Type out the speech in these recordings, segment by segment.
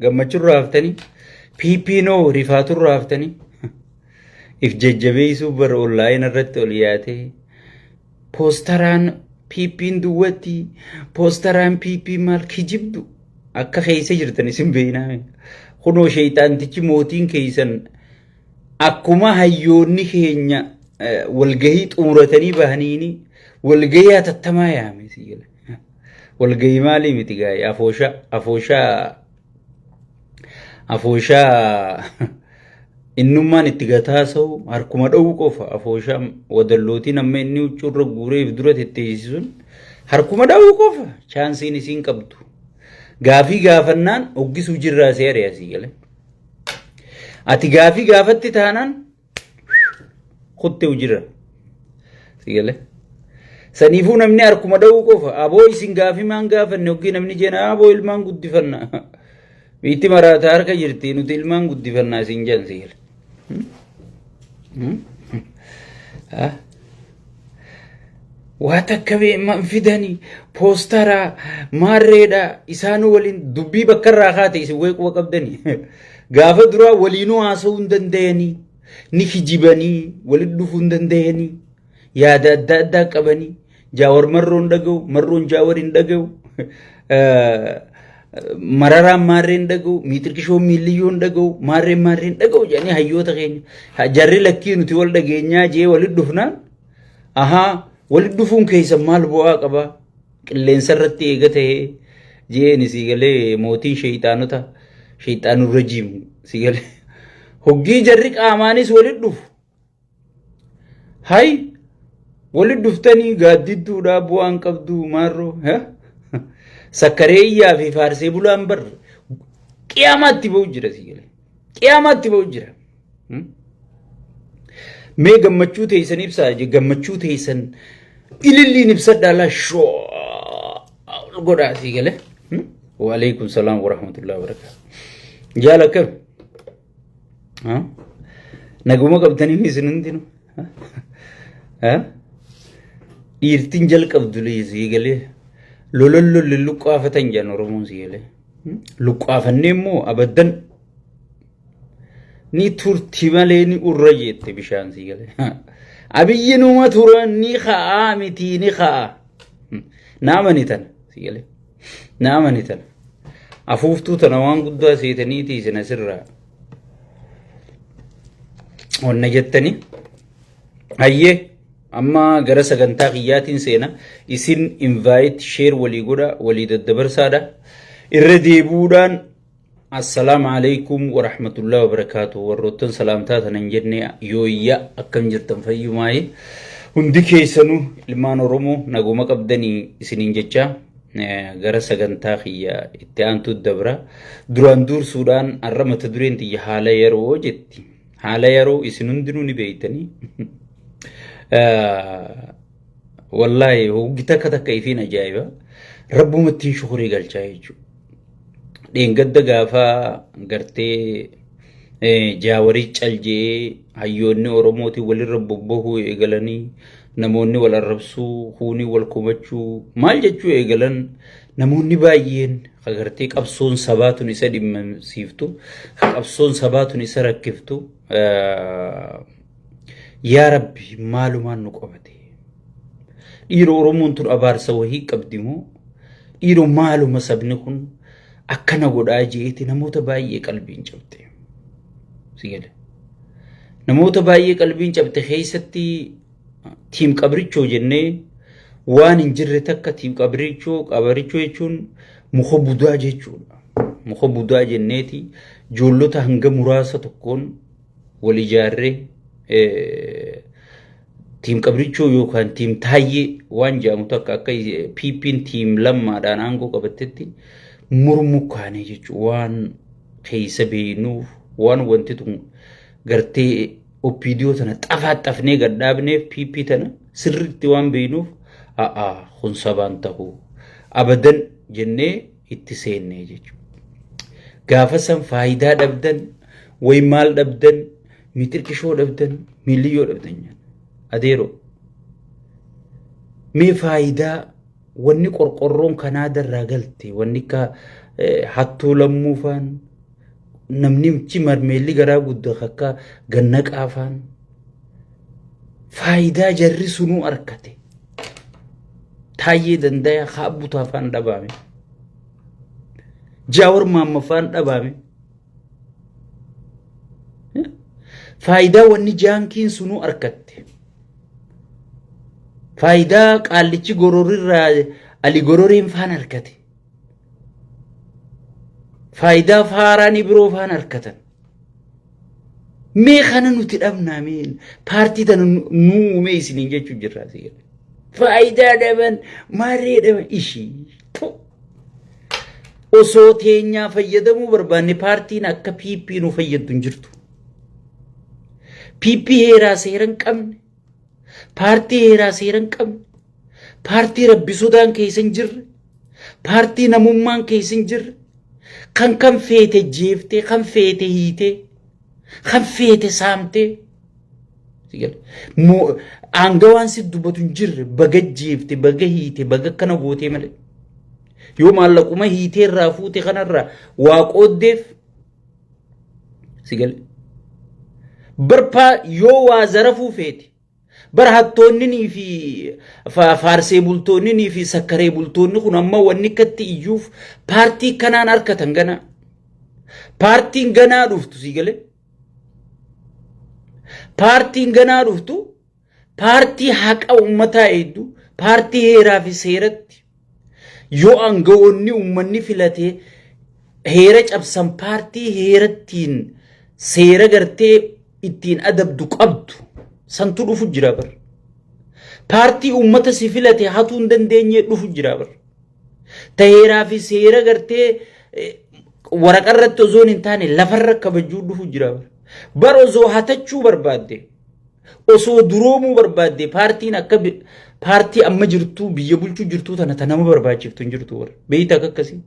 Gammachurraa haftanii? PPn hoo rifaaturraa haftanii? If jajjabeessuuf bara onlaayina irratti ol yaatee poostaraan PPn duwwatti poostaraan PP maal kijibdu akka keessa jirtan isin beeknaa. Kunoo sheeyxaantichi mootiin keessan akkuma hayyoonni keenya walgahii xumuratanii bahaniini walgahii hatattamaa yaame si gala. Walgahii maalii miti gaa'e afooshaa afooshaa afooshaa innummaan itti gataasa'u harkuma dha'uu qofa afooshaa wadallootiin amma inni huccuurra guuree if dura tetteessisuun harkuma dha'uu qofa chaansiin isiin qabdu. Gaafii gaafannaan hoggisuu jirraa si ari'a sii galee. Ati gaafii gaafatti taanaan kutte hojirra. Si galee. Saniifuu namni harkuma dha'uu qofa. Aboo isin gaafii maan gaafanne hoggii namni jenna aboo ilmaan guddifanna. Biitti maraata harka jirti nuti ilmaan guddifannaa isin jedhan si gale. Waa takka beeman fidanii poostaraa maarreedha isaan waliin dubbii bakka irraa kaate isin wayii quba qabdanii. Gaafa duraa waliinuu haasa'uu hin danda'anii ni kijibanii walitti dhufuu hin danda'anii yaada adda addaa qabanii jaawar marroon dhaga'u marroon jaawar hin dhaga'u mararaan maarreen dhaga'u miixirqishoon miilliyyoon dhaga'u maarreen maarreen dhaga'u jedhanii hayyoota keenya jarri lakkii nuti wal dhageenyaa jee walitti dhufnaan ahaa walitti dhufuun keessan maal bu'aa qaba qilleensa irratti eega ta'ee jeen sii galee mootiin sheeyxaanota sheeyxaanurra rajiim sii galee hoggii jarri qaamaanis walitti dhufu Hay walitti dhuftanii gaaddidduudhaa bu'aan qabdu maarroo sakkareeyyaa fi faarsee bulaan bar qiyaamaatti ba'u jira si galee qiyaamaatti ba'u jira. Mee gammachuu teessan ibsaa gammachuu teessan ililliin ibsadhaa laa shoo godhaa si galee. Waalaikum salaam warahmatullahi wabarakatuh. Jaala akkam? Naguma qabdanii isin hundinuu. Dhiirtiin jalqabdu sii galee lolan lolli luqqaafatan jedhan Oromoon sii galee. Luqqaafannee immoo abaddan ni turti malee ni urra jette bishaan sii galee. Abiyyi numa tura ni ka'aa miti ni ka'aa. Naamani tana sii galee. Na amani tana. Afuuftuu tana waan guddaa seetaniiti isin asirraa. Wanna jettanii. Hayyee amma gara sagantaa kiyyaatiin seena. Isin invite share walii godha walii daddabarsaadha. Irra deebi'uudhaan Assalaamu alaikum warahmatullahi wabarakaatu warroottan salaamtaa tana hin jenne yooyya akkam jirtan fayyumaayi hundi keessanuu ilmaan Oromoo naguma qabdanii isiniin jecha gara sagantaa kiyya itti aantuu dabra duraan duursuudhaan har'a mata dureen tiyya haala yeroo jetti haala yeroo isin hundinuu ni beeytanii wallaahi hoggi takka takka ifiin ajaa'iba rabbumattiin shukurii galchaa jechuudha. Dheengadda gaafa gartee jaawarii cal je'ee hayyoonni Oromootiin walirra bobbahuu eegalanii namoonni wal arrabsuu, kuunii wal komachuu maal jechuu eegalan namoonni baay'een agartee qabsoon sabaa tun isa dhimmamsiiftu, qabsoon sabaa tun isa rakkiftu yaa Rabbi maalumaan nu qabate. Dhiiroo Oromoon tun abaarsa wahii qabdi moo? Dhiiroo maaluma sabni kun akkana godhaa je'eeti namoota baay'ee qalbiin cabte. Si gale. Namoota baay'ee qalbiin cabte keessatti tiim qabrichoo jennee waan hin jirre takka tiim qabrichoo qabrichoo jechuun muka budaa jechuudha. Muka budaa jenneeti ijoollota hanga muraasa tokkoon wal ijaarree tiim qabrichoo yookaan tiim taayyee waan jedhamu takka akka PP'n tiim lammaadhaan aangoo qabattetti mormuu kaanee jechuudha waan keessa beeknuuf waan wanti tun gartee OPDO tana xafaaxafnee gad dhaabneef PP tana sirriitti waan beeknuuf a'aa kun sabaan ta'uu abadan jennee itti seennee jechuudha. Gaafa san faayidaa dhabdan way maal dhabdan mixirqishoo dhabdan miiliyyoo dhabdan nyaata. Adeeroo mee faayidaa wanni qorqorroon Kanaadarraa galte wanni akka hattuu lammuufaan Namnichi marmeelli garaa guddaa akka ganna qaafaan faayidaa jarri sunuu argate. Taayyee Dandaya Haabbutaa faan dhabaame. Jaawar Maamma faan dhabaame. Faayidaa wanni jaankiin sunuu argatte. Faayidaa qaallichi gororirraa Ali Gororeen faan argate. Faayidaa faaraanii biroo faan argatan. Mee kana nuti dhabnaa mee paartii tana nu uumee isiniin jechuu jirra asii gadi. Faayidaa dhaban maarree dhaban ishii. Osoo teenyaa fayyadamuu barbaanne paartiin akka PP nu fayyaddu hin jirtu. PP heeraa seera hin qabne, paartii heeraa seera hin qabne, paartii rabbi sodaan keessa hin jirre, paartii namummaan keessa hin jirre, kan kan feete jeeftee, kan feete hiitee, kan feete saamtee, aangawaan si dubbatu hin jirre baga jeefte, baga hiite, baga akkana gootee malee. Yoo maallaquma hiitee irraa fuute kanarraa waa qooddeef si gale. Barpaa yoo waa zarafuu feete bar hattoonninii fi faarsee bultoonninii fi sakkaree bultoonni kun amma wanni akkatti iyyuuf paartii kanaan harkatan ganaa. Paartiin ganaa dhuftu si gale. Paartiin ganaa dhuftu paartii haqa uummataa eegdu, paartii heeraa fi seeratti yoo aangawoonni uummanni filatee heera cabsan paartii heerattiin seera gartee ittiin adabdu qabdu santu dhufu jira bar. Paartii uummata si filate hatuu hin dandeenye dhufu jira bar. Ta heeraa fi seera gartee waraqaa irratti osoo hin taane lafarra kabajuu dhufu jira bar. Bar osoo hatachuu barbaadde, osoo duroomuu barbaadde, paartiin akka paartii amma jirtuu biyya bulchuu jirtuu tana ta nama barbaachiftu hin jirtu warra. Beeyta akka akkasii.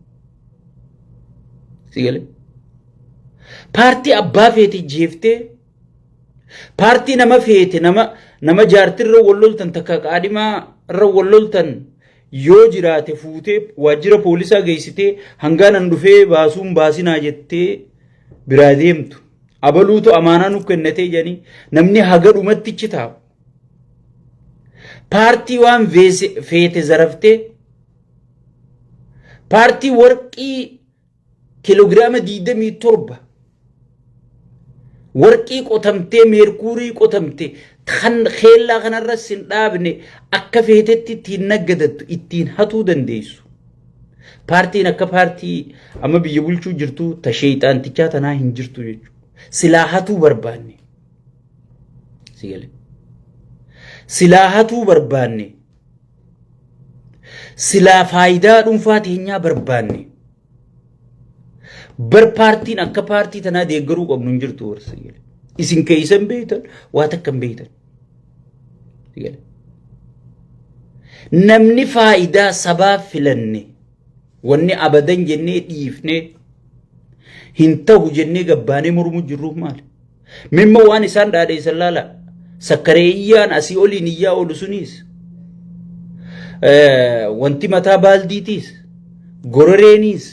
Si galee? Paartii abbaa feete jeeftee, paartii nama feete, nama jaartirra wal loltan takka qaadhimaa irra wal loltan yoo jiraate fuutee waajjira poolisaa geessitee hangaanan dhufee baasuun baasinaa jettee biraa deemtu. Abaluutu amaanaa nu kennatee jedhanii namni haga dhumatti ichi taa'u. Paartii waan feete zaraftee, paartii warqii kiloogiraama 27 warqii qotamtee, meerkuurii qotamte kan keellaa kanarras hin dhaabne akka feetetti ittiin naggadattu, ittiin hatuu dandeessu. Paartiin akka paartii amma biyya bulchuu jirtu ta sheexaantichaa tanaa hin jirtu jechuudha. Silaa hatuu barbaanne. Si galee. Silaa hatuu barbaanne. Silaa faayidaa dhuunfaa teenyaa barbaanne. Bar paartiin akka paartii tanaa deeggaruu qabnu hin jirtu warra. Isin keeysan beeytan, waa takka hin beeytan. Namni faayidaa sabaa filanne wanni abadan jennee dhiifnee hin ta'u jennee gabbaanee mormuu jirruuf maali? Mimma waan isaan dhaadheessan laala. Sakkareeyyaan asii oliin iyyaa oolu sunis, wanti mataa baaldiitiis, gororeeniis,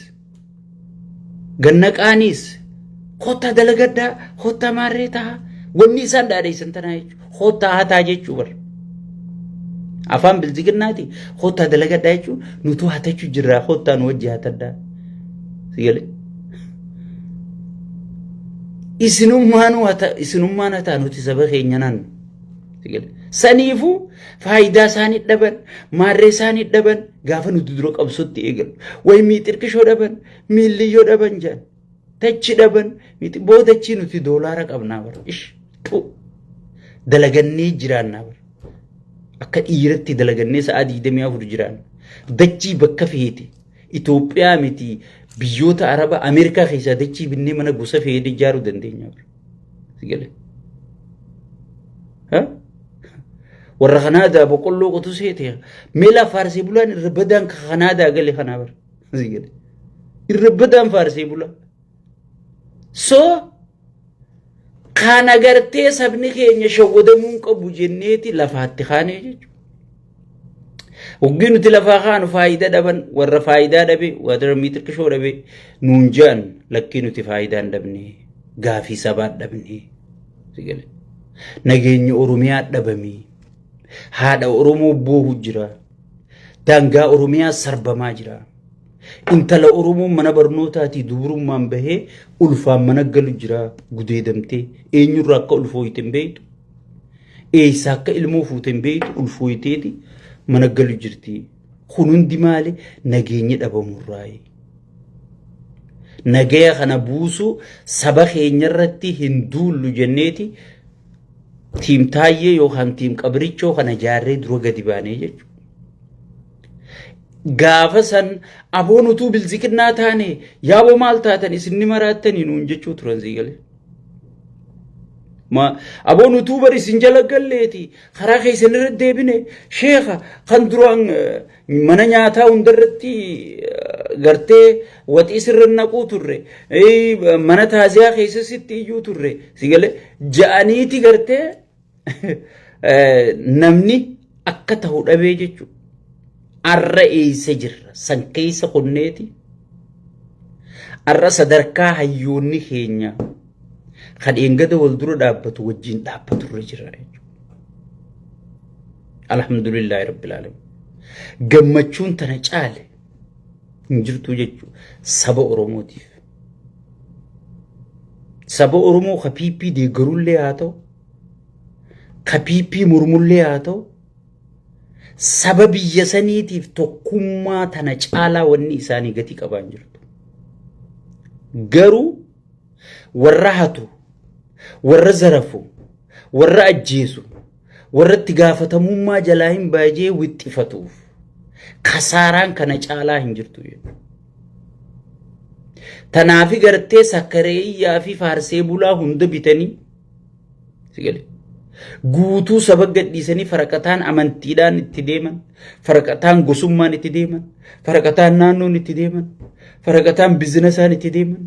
gannaqaaniis kottaa dalagadhaa, kottaa maarree ta'a, wanni isaan dhaadheessan tanaa jechuudha. Kottaa hataa jechuu bara. Afaan bilziginnaati kottaa dalagadhaa jechuun nutu hatachuu jirraa, kottaa nu wajji hatadhaa. Si galee? Isinummaanuu hata, isinummaan hataa, nuti saba keenya naannu. Si galee? Saniifuu faayidaa isaanii dhaban, maarree isaanii dhaban gaafa nuti dura qabsootti eegalu. Wayi miixirkishoo dhaban, miilliyyoo dhaban jedhan. Tachi dhaban, boodachii nuti doolaara qabnaa bara. Ish, tu. Dalagannee jiraannaa bara. Akka dhiiratti dalagannee sa'a 24 jiraanna. Dachii bakka feete. Itoophiyaa miti, biyyoota Araba Ameerikaa keessaa dachii binnee mana gosa feete ijaaruu dandeenya bara. Si galee? Ha? Warra Kanaadaa boqqolloo qotu seete. Meelaa faarsee bulaan irra badaan ka Kanaadaa gale kanaa bara. Si galee? Irra badaan faarsee bulaa. So kan agartee sabni keenya shawwadamuu hin qabu jenneeti lafaatti kaanee jechuudha. Hoggii nuti lafaa kaanu faayidaa dhaban, warra faayidaa dhabe, warra miixirqishoo dhabe nuun je'an. Lakkii, nuti faayidaa hin dhabne, gaafii sabaa dhabne. Nageenyi Oromiyaa dhabame. Haadha Oromoo boohu jira. Daangaa Oromiyaa sarbamaa jira. Intala Oromoo mana barnootaatii dubrummaan bahee ulfaan mana galu jira, gudeedamtee eenyurraa akka ulfooyte hin beektu. Eessa akka ilmoo fuute hin beektu, ulfooyteeti mana galu jirti. Kun hundi maali? Nageenyi dhabamurraayi. Nagaya kana buusuu saba keenya irratti hin duullu jenneeti team Taayyee yookaan team Qabrichoo kana jaarree dura gadi baanee jechuudha. Gaafa san aboon utuu bilziqinnaa taane, yaaboo maal taatan, isin ni maraattanii nuun jechuu turan sii galee. Ma aboon utuu bari isin jala galleeti karaa keessan irra deebine, sheeka kan duraan mana nyaataa hundarratti gartee waxii sirra naquu turre, mana taaziyaa keessa sitti iyyuu turre si galee ja'aniiti gartee namni akka ta'u dhabee jechuudha. Arra eessa jirra? San keessa qonneeti. Arra sadarkaa hayyoonni keenya kan eengada wal dura dhaabbatu wajjin dhaabbatu irra jira jechuudha. Alhamdulillahi rabbil alamin. Gammachuun tana caale hin jirtu jechuudha saba Oromootiif. Saba Oromoo ka PP deeggarullee haa ta'u, ka PP mormullee haa ta'u, saba biyya saniitiif tokkummaa tana caalaa wanni isaanii gatii qabaan jirtu. Garuu warra hatu, warra zarafu, warra ajjeesu, warra itti gaafatamummaa jalaa hin baajee wixxifatuuf kasaaraan kana caalaa hin jirtu jechuudha. Tanaafi gartee sakkareeyyaa fi faarsee bulaa hunda bitanii guutuu saba gadhiisanii faraqataan amantiidhaan itti deeman, faraqataan gosummaan itti deeman, faraqataan naannoon itti deeman, faraqataan bizinasaan itti deeman,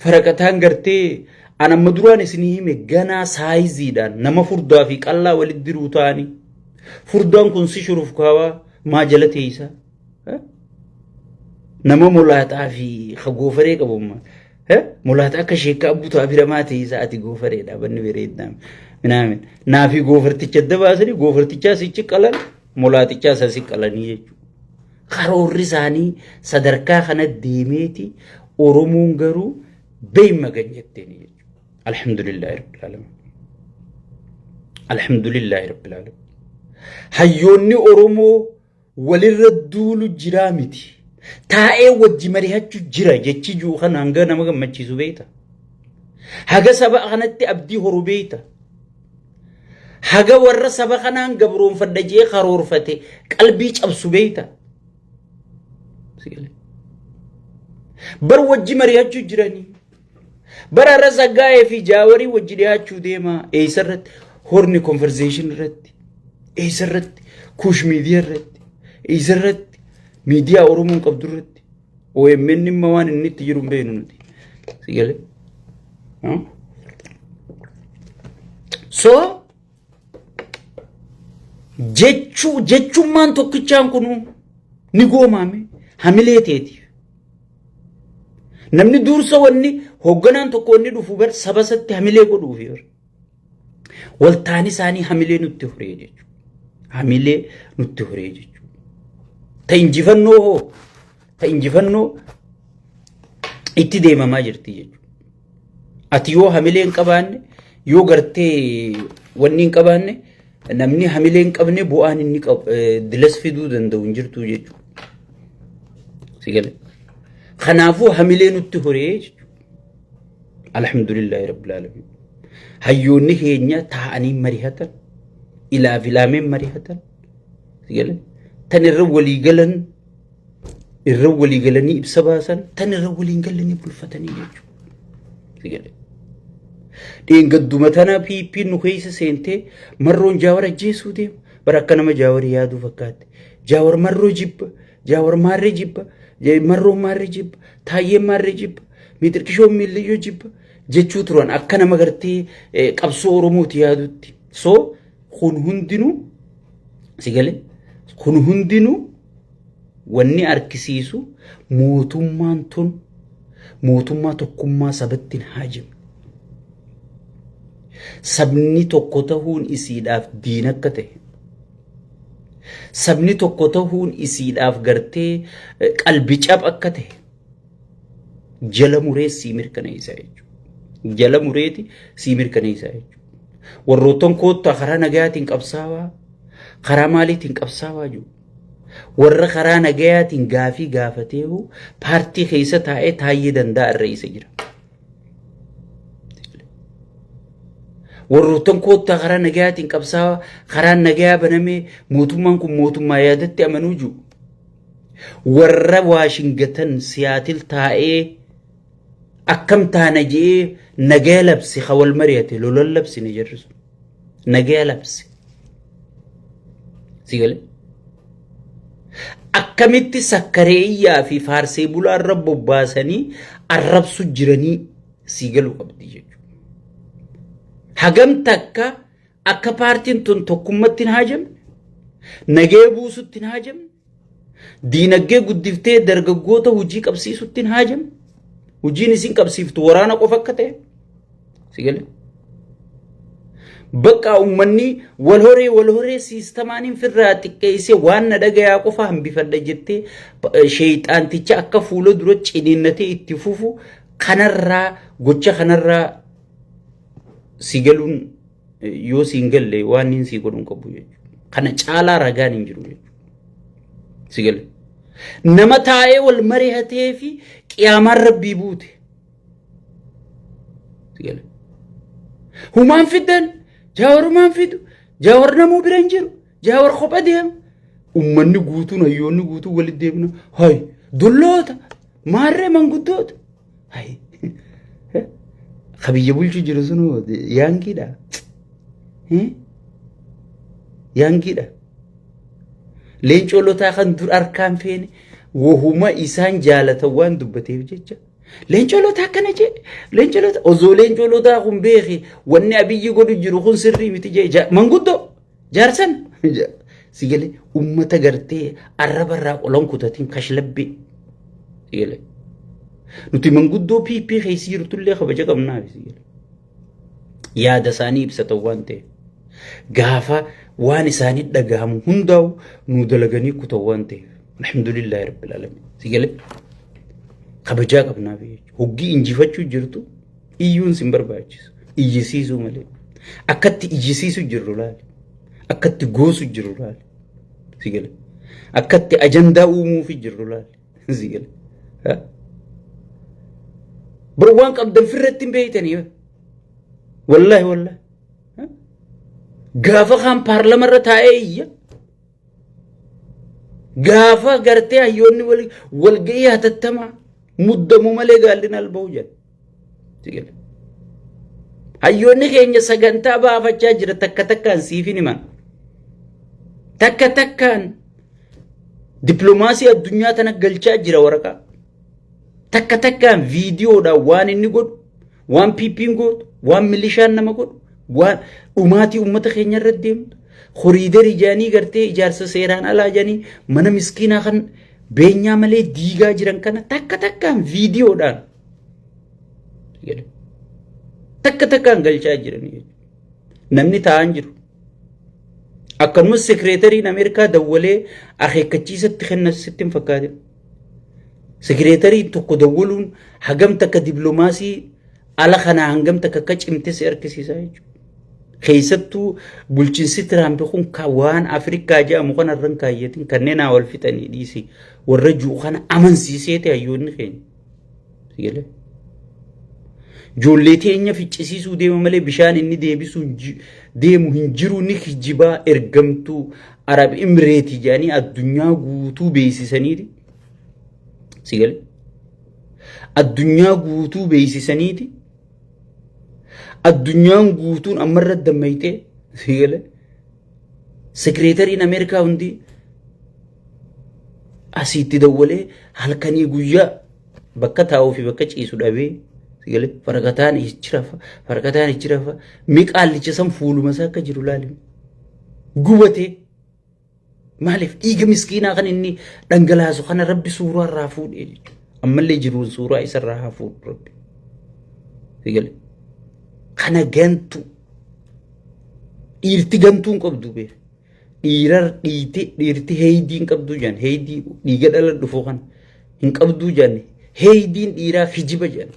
faraqataan gartee an amma duraan isinii hime ganaa saayiziidhaan nama furdaa fi qallaa walitti diruu ta'anii furdaan kun si shuruuf kaawaa maa jala teessaa nama molaaxaa fi ka goofaree qabu molaaxaa akka sheekkaa butaa biramaa teessaa ati goofareedha banni bareednaa minaamin naafi goofarticha adda baasanii goofartichaa sichi qalan, molaaxichaa isa si qalanii jechuudha. Karoorri isaanii sadarkaa kana deemeeti, Oromoon garuu beeyma gan jetteeni jechuudha. Alhamdulillahi rabbil alamin. Alhamdulillahi rabbil alamin. Hayyoonni Oromoo walirra duulu jiraa miti. Taa'ee wajji mari'achuu jira jechi jiru kana hanga nama gammachiisu beekta. Haga saba kanatti abdii horu beekta. Haga warra saba kanaan gabroonfadha jee karoorfate qalbii cabsu beekta. Bar wajji mari'achuu jiranii. Bara irra Saggaayee fi Jaawarii wajji dhiyaachuu deema. Eessa irratti? Horn Conversation irratti. Eessa irratti? Kuush Miidiyaa irratti. Eessa irratti? Miidiyaa Oromoon qabdu irratti. OMN immoo waan inni itti jiru hin beeknu nuti. Si galee? So jechuu jechummaan tokkichaan kunuu ni goomaame hamilee teetiif. Namni dursa wanni hoogganaan tokko wanni dhufu bar saba isatti hamilee godhuufi bar. Waltaan isaanii hamilee nutti horee jechuudha. Hamilee nutti horee jechuudha. Ta injifannoo hoo ta injifannoo itti deemamaa jirti jechuudha. Ati yoo hamilee hin qabaanne, yoo gartee wanni hin qabaanne, namni hamilee hin qabne bu'aan inni dilas fiduu danda'u hin jirtu jechuudha. Si galee? Kanaafuu hamilee nutti horee jechuudha. Alhamdulillahi rabbil alamin. Hayyoonni keenya taa'anii marihatan, ilaaf ilaameen marihatan, si galee? Tan irra walii galan, irra walii galanii ibsa baasan, tan irra waliin galanii bulfatanii jechuudha. Si galee? Dheengadduma tana PP nu keessa seentee Marroon Jaawar ajjeesuu deema. Bara akka nama Jaawarii yaaduu fakkaatti. Jaawar Marroo jibba, Jaawar Maarree jibba, Marroon Maarree jibba, Taayyeen Maarree jibba, Miixirqishoon Miilliyyoo jibba jechuu turan akka nama gartee qabsoo Oromooti yaadutti. So kun hundinuu si galee Kun hundinuu wanni arkisiisu mootummaan tun mootummaa tokkummaa sabatti hin haajamne. Sabni tokko tahuun isiidhaaf diina akka ta'e. Sabni tokko tahuun isiidhaaf gartee qalbi cap akka ta'e. Jala muree sii mirkaneessa jechuudha. Jala mureeti sii mirkaneessa jechuudha. Warroottan koottaa karaa nagayaatiin qabsaawaa, karaa maaliitiin qabsaawaa jiru. Warra karaa nagayaatiin gaafii gaafateehu paartii keessa taa'ee taayyee danda'a irra isa jira. Warroottan koottaa karaa nagayaatiin qabsaawaa, karaan nagayaa banamee mootummaan kun mootummaa yaadatti amanuu jiru. Warra Waashingatan Siyaatil taa'ee akkam taana je'ee nagaya labse ka wal mari'ate lolan labsine jarri sun. Nagaya labse. Si galee? Akkamitti sakkareeyyaa fi faarsee bulaa irra bobbaasanii arrabsu jiranii sii galuu qabdi jechuudha. Hagam takka akka paartiin tun tokkummatti hin haajamne, nagee buusutti hin haajamne, diinagdee guddiftee dargaggoota hojii qabsiisutti hin haajamne, hojiin isin qabsiiftu waraana qofa akka ta'e. Si galee? Bakka uummanni wal horee wal horee siistamaaniin firraa xiqqeessee waan na dhagayaa qofa hambifadha jettee sheeyxaanticha akka fuula dura ciniinnatee itti fufu kanarraa gocha kanarraa si galuun yoo si hin galle waan inni si godhu hin qabu jechuudha. Kana caalaa ragaan hin jiru jechuudha. Si gale. Nama taa'ee wal mari'atee fi qiyaamaan rabbii buute. Si gale. Humaan fiddan jaawar humaan fidu jaawar namuu bira hin jiru jaawar kopha deema. Uummanni guutuun hayyoonni guutuun walitti deemna. Hay dulloota maarree manguddoota. Hay. Ka biyya bulchu jiru sun yaankiidha. Yaankiidha. Leencoo lotaa kan dur harkaan feene wahuma isaan jaalatan waan dubbateef jecha. Leencoo lotaa akkana jee leencoo lotaa osoo leencoo lotaa kun beeki wanni abiyyi godhu jiru kun sirrii miti jee manguddoo jaarsan si galee ummata gartee arraba irraa qolan kutatiin kashlabbee si galee. Nuti manguddoo PP keessa jirtullee kabaja qabnaaf si galee. Yaada isaanii ibsatan waan ta'eef. Gaafa waan isaanii dhagahamu hundaa'u nu dalaganii kutan waan ta'eef. Alhamdulillahi rabbil alamin. Si galee kabajaa qabnaaf jechuudha. Hoggii injifachuu jirtu iyyuun sin barbaachisu. Iyyisiisuu malee. Akkatti iyyisiisu jirru laali. Akkatti goosu jirru laali. Si galee. Akkatti ajandaa uumuufi jirru laali. Si galee. Bar waan qabdan firratti hin beeytanii. Wallaahi wallaahi. Gaafa kaan paarlamarra taa'ee iyya. Gaafa gartee hayyoonni walga'ii hatattamaa muddamu malee gaalli alba'u jedha. Hayyoonni keenya sagantaa baafachaa jira takka takkaan siif hin himan. Takka takkaan dippiloomaasii addunyaa tana galchaa jira waraqaa. Takka takkaan viidiyoodhaan waan inni godhu, waan PP'n gootu, waan milishaan nama godhu, waan dhumaatii uummata keenya irra deemtu, koriidarii jedhanii gartee ijaarsa seeraan alaa jedhanii mana miskiinaa kan beenyaa malee diigaa jiran kana takka takkaan viidiyoodhaan takka takkaan galchaa jiranii jechuudha. Namni taa'an jiru. Akkanumas sekireetariin Ameerikaa dawwalee akeekkachiisatti kenna sitti hin fakkaatin. Sekireetariin tokko dawwaluun hagam takka dippiloomaasii ala kanaa hangam takka akka cimte si argisiisa jechuudha. Keessattuu bulchiinsi Tiraamp kun waan Afrikaa jedhamu kana irra hin kaayyatin kanneen haa wal fixanii dhiisi warra jiru kana amansiisee ta'e hayyoonni keenya. Sigalee. Ijoollee teenya ficcisiisuu deema malee bishaan inni deebisuu deemu hin jiru ni kijibaa ergamtuu Arab Imireeti jedhanii addunyaa guutuu beeksisaniiti. Sigalee. Addunyaa guutuu beeksisaniiti. Addunyaan guutuun ammarra dammayxee sigalee. Sekireetariin Ameerikaa hundi asiitti dawwalee halkanii guyyaa bakka taa'uu fi bakka ciisu dhabee sigalee faraqataan ichi rafa faraqataan ichi rafa miqaallicha san fuuluma isaa akka jiru laali gubatee. Maaliif dhiiga miskiinaa kan inni dhangalaasu kana Rabbi suuraa irraa fuudhee jechuudha. Ammallee jiruun suuraa isarraa haa fuudhu Rabbi. Sigale. Kana gantu. Dhiirti gantuu hin qabdu beeku. Dhiirar dhiiti dhiirti heeydii hin qabdu jedhan heeydii dhiiga dhala dhufu kana hin qabdu jedhan heeydiin dhiiraa kijiba jedhan.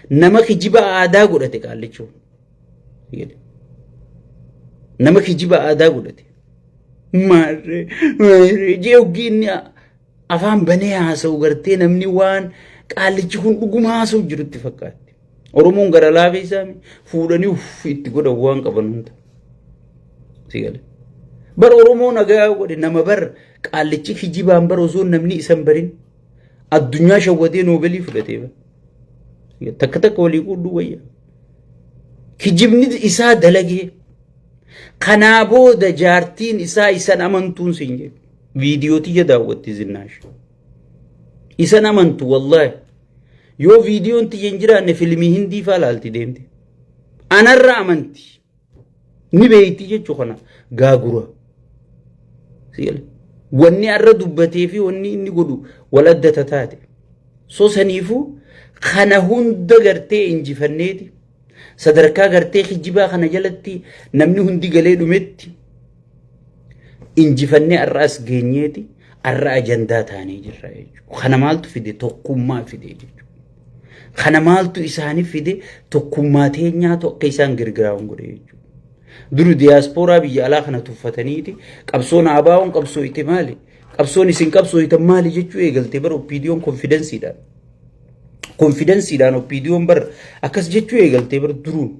Nama kijiba aadaa godhate qaallichuu. Nama kijiba aadaa godhate. Maarree maarree jee oggii inni afaan banee haasa'u gartee namni waan qaallichi kun dhuguma haasa'u jirutti fakkaatti. Oromoon gara laafee isaa fuudhanii uff itti godhan waan qaban hunda. Si gale. Bar Oromoo nagaa godhe nama bar qaallichi kijibaan bar osoo namni isa hin barin addunyaa shawwadee noobelii fudhatee bar. Takka takka walii quudhuu wayya. Kijibni isaa dalagee. Kanaa booda jaartiin isaa isan amantuun siin jedhu. Viidiyoo tiyya daawwatti Zinnaash. Isan amantu wallaahi. Yoo viidiyoon tiyya hin jiraanne fiilmii hindii faa laalti deemte. Anarra amanti. Ni beeyti jechuu kana gaagura. Wanni arra dubbatee fi wanni inni godhu wal adda tataate. So saniifuu kana hunda gartee injifanneeti. Sadarkaa gartee kijibaa kana jalatti namni hundi galee dhumetti injifannee har'a as geenyeeti har'a ajandaa taanee jirra jechuudha. Kana maaltu fide tokkummaa fide jechuudha. Kana maaltu isaaniif fide tokkummaa teenyaatu akka isaan girgiraa'uun godhe jechuudha. Duru diyaaspooraa biyya alaa kana tuffataniiti qabsoon ABO'n qabsoo itti maali? Qabsoon isin qabsoo itti maali jechuu eegalte bara OPDO'n konfidensiidhaan. Konfidensiidhaan OPDO'n bar akkas jechuu eegaltee bar duruun.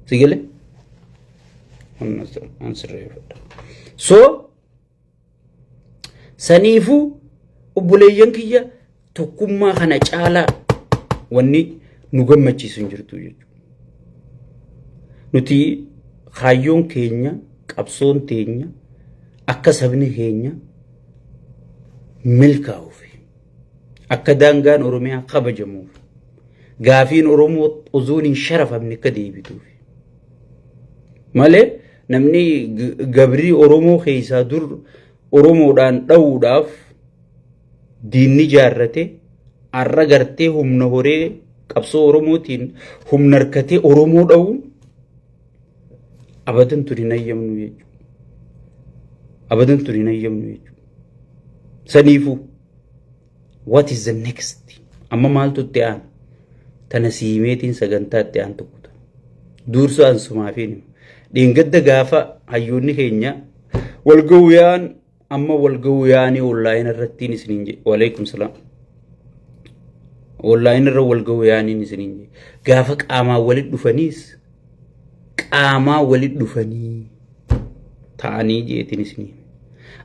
Si galee? An sirreeffadha. So saniifuu obboleeyyan kiyya tokkummaa kana caalaa wanni nu gammachiisu hin jirtu jechuudha. Nuti kaayyoon keenya qabsoon teenya akka sabni keenya milkaa'uuf akka daangaan Oromiyaa kabajamuuf gaafiin Oromoo osoo hin sharafamne akka deebituuf malee namni gabrii Oromoo keessaa dur Oromoodhaan dha'uudhaaf diinni jaarrate har'a gartee humna horee qabsoo Oromootiin humna harkatee Oromoo dha'uun abadan tun hin hayyamnu jechuudha. Abadan tun hin hayyamnu jechuudha. Saniifuu what is the next? Amma maaltu itti aana? Tana siimeetiin sagantaa itti aan tokko ta'a. Duursa ansumaafiin dheengadda gaafa hayyoonni keenya wal ga'uu yaa'an amma wal ga'uu yaa'anii online irrattiin isiniin jedhe. Waleekum salaam. Online irra wal ga'uu yaa'aniin isiniin jedhe. Gaafa qaamaan walitti dhufaniis qaamaa walitti dhufanii ta'anii jeetiin isinii.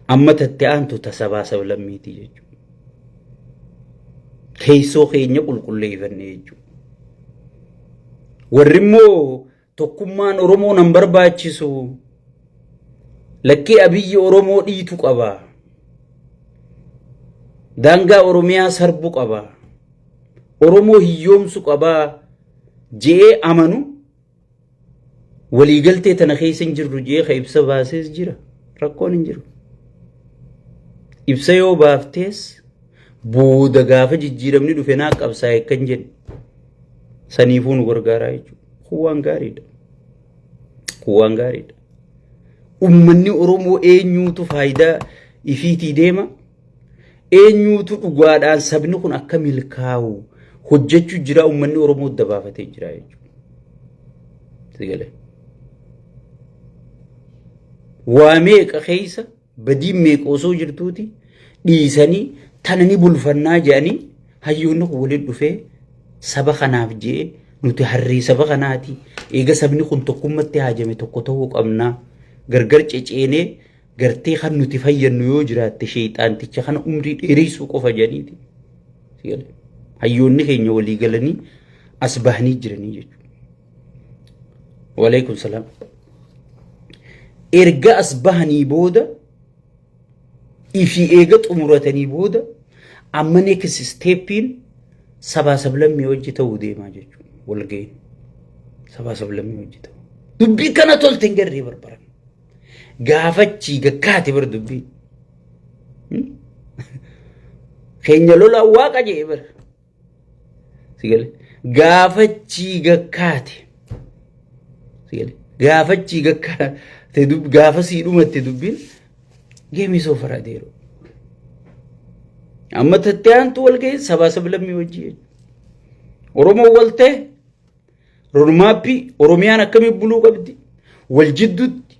Amma tatti aantu tasabaa sablammiiti jechuudha. Keessoo keenya qulqulleeffanne jechuudha. Warri immoo tokkummaan Oromoo nan barbaachisu lakkii Abiyyi Oromoo dhiitu qaba. Daangaa Oromiyaa sarbu qaba. Oromoo hiyyoomsu qaba je'ee amanu waliigaltee tana keessa hin jirru je'ee ka ibsa baasees jira. Rakkoon hin jiru. Ibsa yoo baaftees booda gaafa jijjiiramni dhufe naa qabsaa'e kan jennu saniifuu nu gargaaraa jechuudha. Kun waan gaariidha. Kun waan gaariidha. Uummanni Oromoo eenyuutu faayidaa ifiitii deema? Eenyuutu dhugaadhaan sabni kun akka milkaa'u hojjechuu jira uummanni Oromoo dabaafatee jira jechuudha. Waa meeqa keessa badiin meeqa osoo jirtuuti dhiisanii tana ni bulfannaa jedhanii hayyoonni kun waliin dhufee saba kanaaf je'ee nuti harree saba kanaati eega sabni kun tokkummatti haajame tokko ta'uu qabnaa gargar ceceenee gartee kan nuti fayyannu yoo jiraatte sheexaanticha kana umrii dheereessuu qofa jedhaniiti. Hayyoonni keenya walii galanii as bahanii jiranii jechuudha. Waleekum salaam. Erga as bahanii booda ifii eega xumuratanii booda amma next steppiin sabaa sablammii hojii ta'uu deemaa jechuudha. Walga'iin sabaa sablammii hojii ta'uu. Dubbii kana tolte hin garree barbaran. Gaafachii gakkaate bar dubbiin. Keenya lolaa waaqa jee bar. Sigale. Gaafachii gakkaate. Sigale. Gaafachii gakkaate gaafa sii dhumatte dubbiin geemii soofaraa deeroo. Amma tattee aantu wal ga'e sabaa sablammii wajjii jechuudha. Oromoon wal ta'e roodmaappii Oromiyaan akkamii buluu qabdi wal jidduutti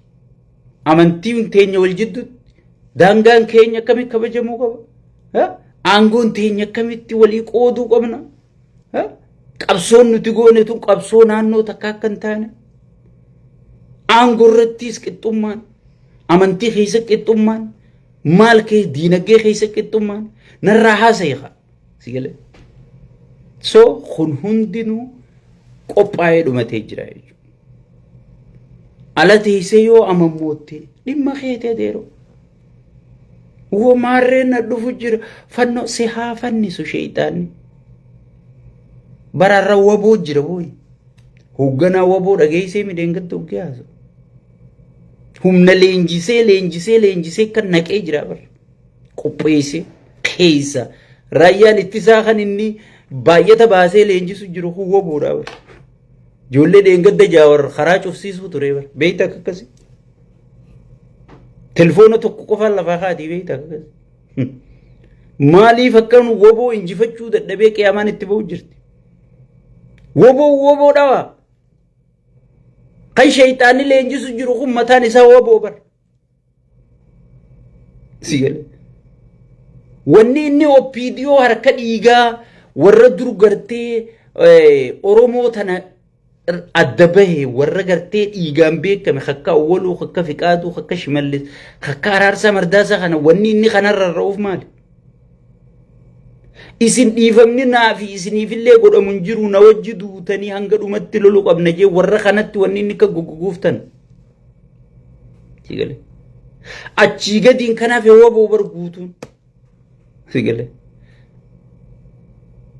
amantiin teenya wal jidduutti daangaan keenya akkamii kabajamuu qaba aangoon teenya akkamitti walii qooduu qabna qabsoon nuti goone tun qabsoo naannoo takka akka hin taane aangoo irrattis qixxummaan amantii keessa qixxummaan maal kee diinagdee keessa qixxummaan narraa haasa'i kaa si galee so kun hundinuu qophaa'ee dhumatee jira jechuudha. Ala teessee yoo amammootte dhimma keetee deeroo. Woo maarreen na dhufu jira fannoo si haa fannisu sheeyxaanni. Bararra waboo jira booyi. Hoogganaa waboo dhageessee midheengatta uggee haasa'u. Humna leenjisee leenjisee leenjisee kan naqee jira bara. Qopheessee keessa raayyaan ittisaa kan inni baay'ata baasee leenjisu jiru kun waboodha bara. Ijoollee dheengadda jaawar karaa cufsiisuu ture bara. Beeyta akka akkasii. Telefoona tokko qofaan lafaa kaatii beeyta akka akkasii. Maaliif akkan woboo injifachuu dadhabee qiyaamaan itti ba'u jirti? Woboo woboo dhawaa. Kan shayxaanni leenjisu jiru kun mataan isaa woboo bara. Si galee. Wanni inni OPDO harka dhiigaa warra dur gartee Oromoo tana adda bahe warra gartee dhiigaan beekame kakka Awwaluu, kakka Fiqaaduu, kakka Shimallis, kakka Araarsaa Mardaasaa kana wanni inni kanarra ra'uuf maali? Isin dhiifamni naa fi isiniifillee godhamu hin jiru na wajji duutanii hanga dhumatti lolu qabna jee warra kanatti wanni inni akka gugguuftan. Si galee. Achii gadiin kanaaf waboo bar guutuun. Si galee.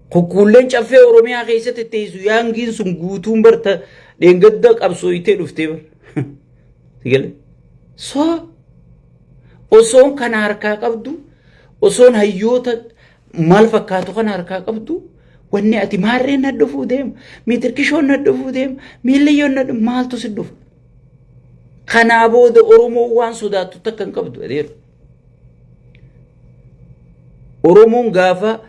Kukkuulleen caffee Oromiyaa keessatti teessu yaangiin sun guutuun barta dheengadda qabsooyitee dhuftee bar. Si galee. So osoon kana harkaa qabdu osoon hayyoota maal fakkaatu kana harkaa qabdu wanni ati maarreen na dhufuu deema miitirkishoon na dhufuu deema miilliyyoon na dhufu maaltu si dhufa. Kanaa booda Oromoon waan sodaattu takka hin qabdu adeera. Oromoon gaafa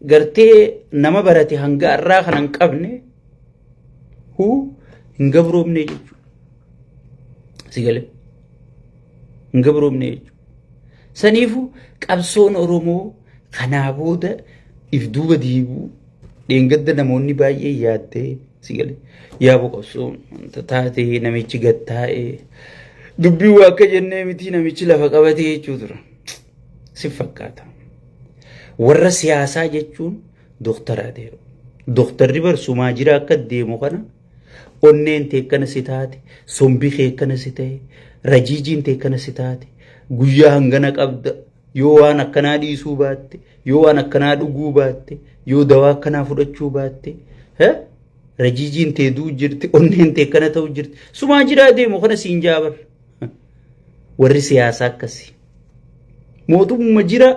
gartee nama barate hanga har'aa kana hin qabne huu hin gabroomne jechuudha. Si galee hin gabroomne jechuudha. Saniifuu qabsoon Oromoo kanaa booda if duuba deebi'uu dheengadda namoonni baay'ee yaaddee si galee yaaboo qabsoon wanta taatee namichi gad taa'ee dubbii waa akka jennee miti namichi lafa qabatee jechuu tura. Si fakkaata. Warra siyaasaa jechuun doktara adeero. Doktarri bar sumaa jira akka deemu kana onneen tee akkana si taate, sombi kee akkana si ta'e, rajiijiin tee akkana si taate, guyyaa hangana qabda, yoo waan akkanaa dhiisuu baatte, yoo waan akkanaa dhuguu baatte, yoo dawaa akkanaa fudhachuu baatte, rajiijiin tee du'u jirti, onneen tee akkana ta'u jirti, sumaa jiraa deemu kana siin jaabar. Warri siyaasaa akkasi. Mootummaa jira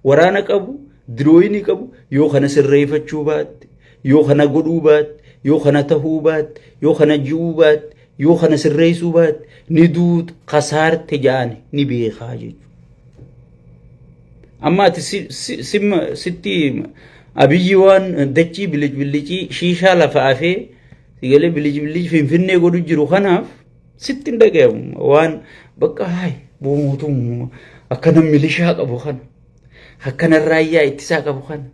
waraana qabu, dirooyinii qabu, yoo kana sirreeffachuu baatte, yoo kana godhuu baatte, yoo kana tahuu baatte, yoo kana ji'uu baatte, yoo kana sirreessuu baatte, ni duuta kasaarte ja'ani ni beekaa jechuudha. Amma ati sitti Abiyyi waan dachii bilicbilicii shiishaa lafa afee sigalee bilicbilici finfinnee godhu jiru kanaaf sitti hin dhagayamu waan bakka haay mootummaa akkana milishaa qabu kana akkana raayyaa ittisaa qabu kana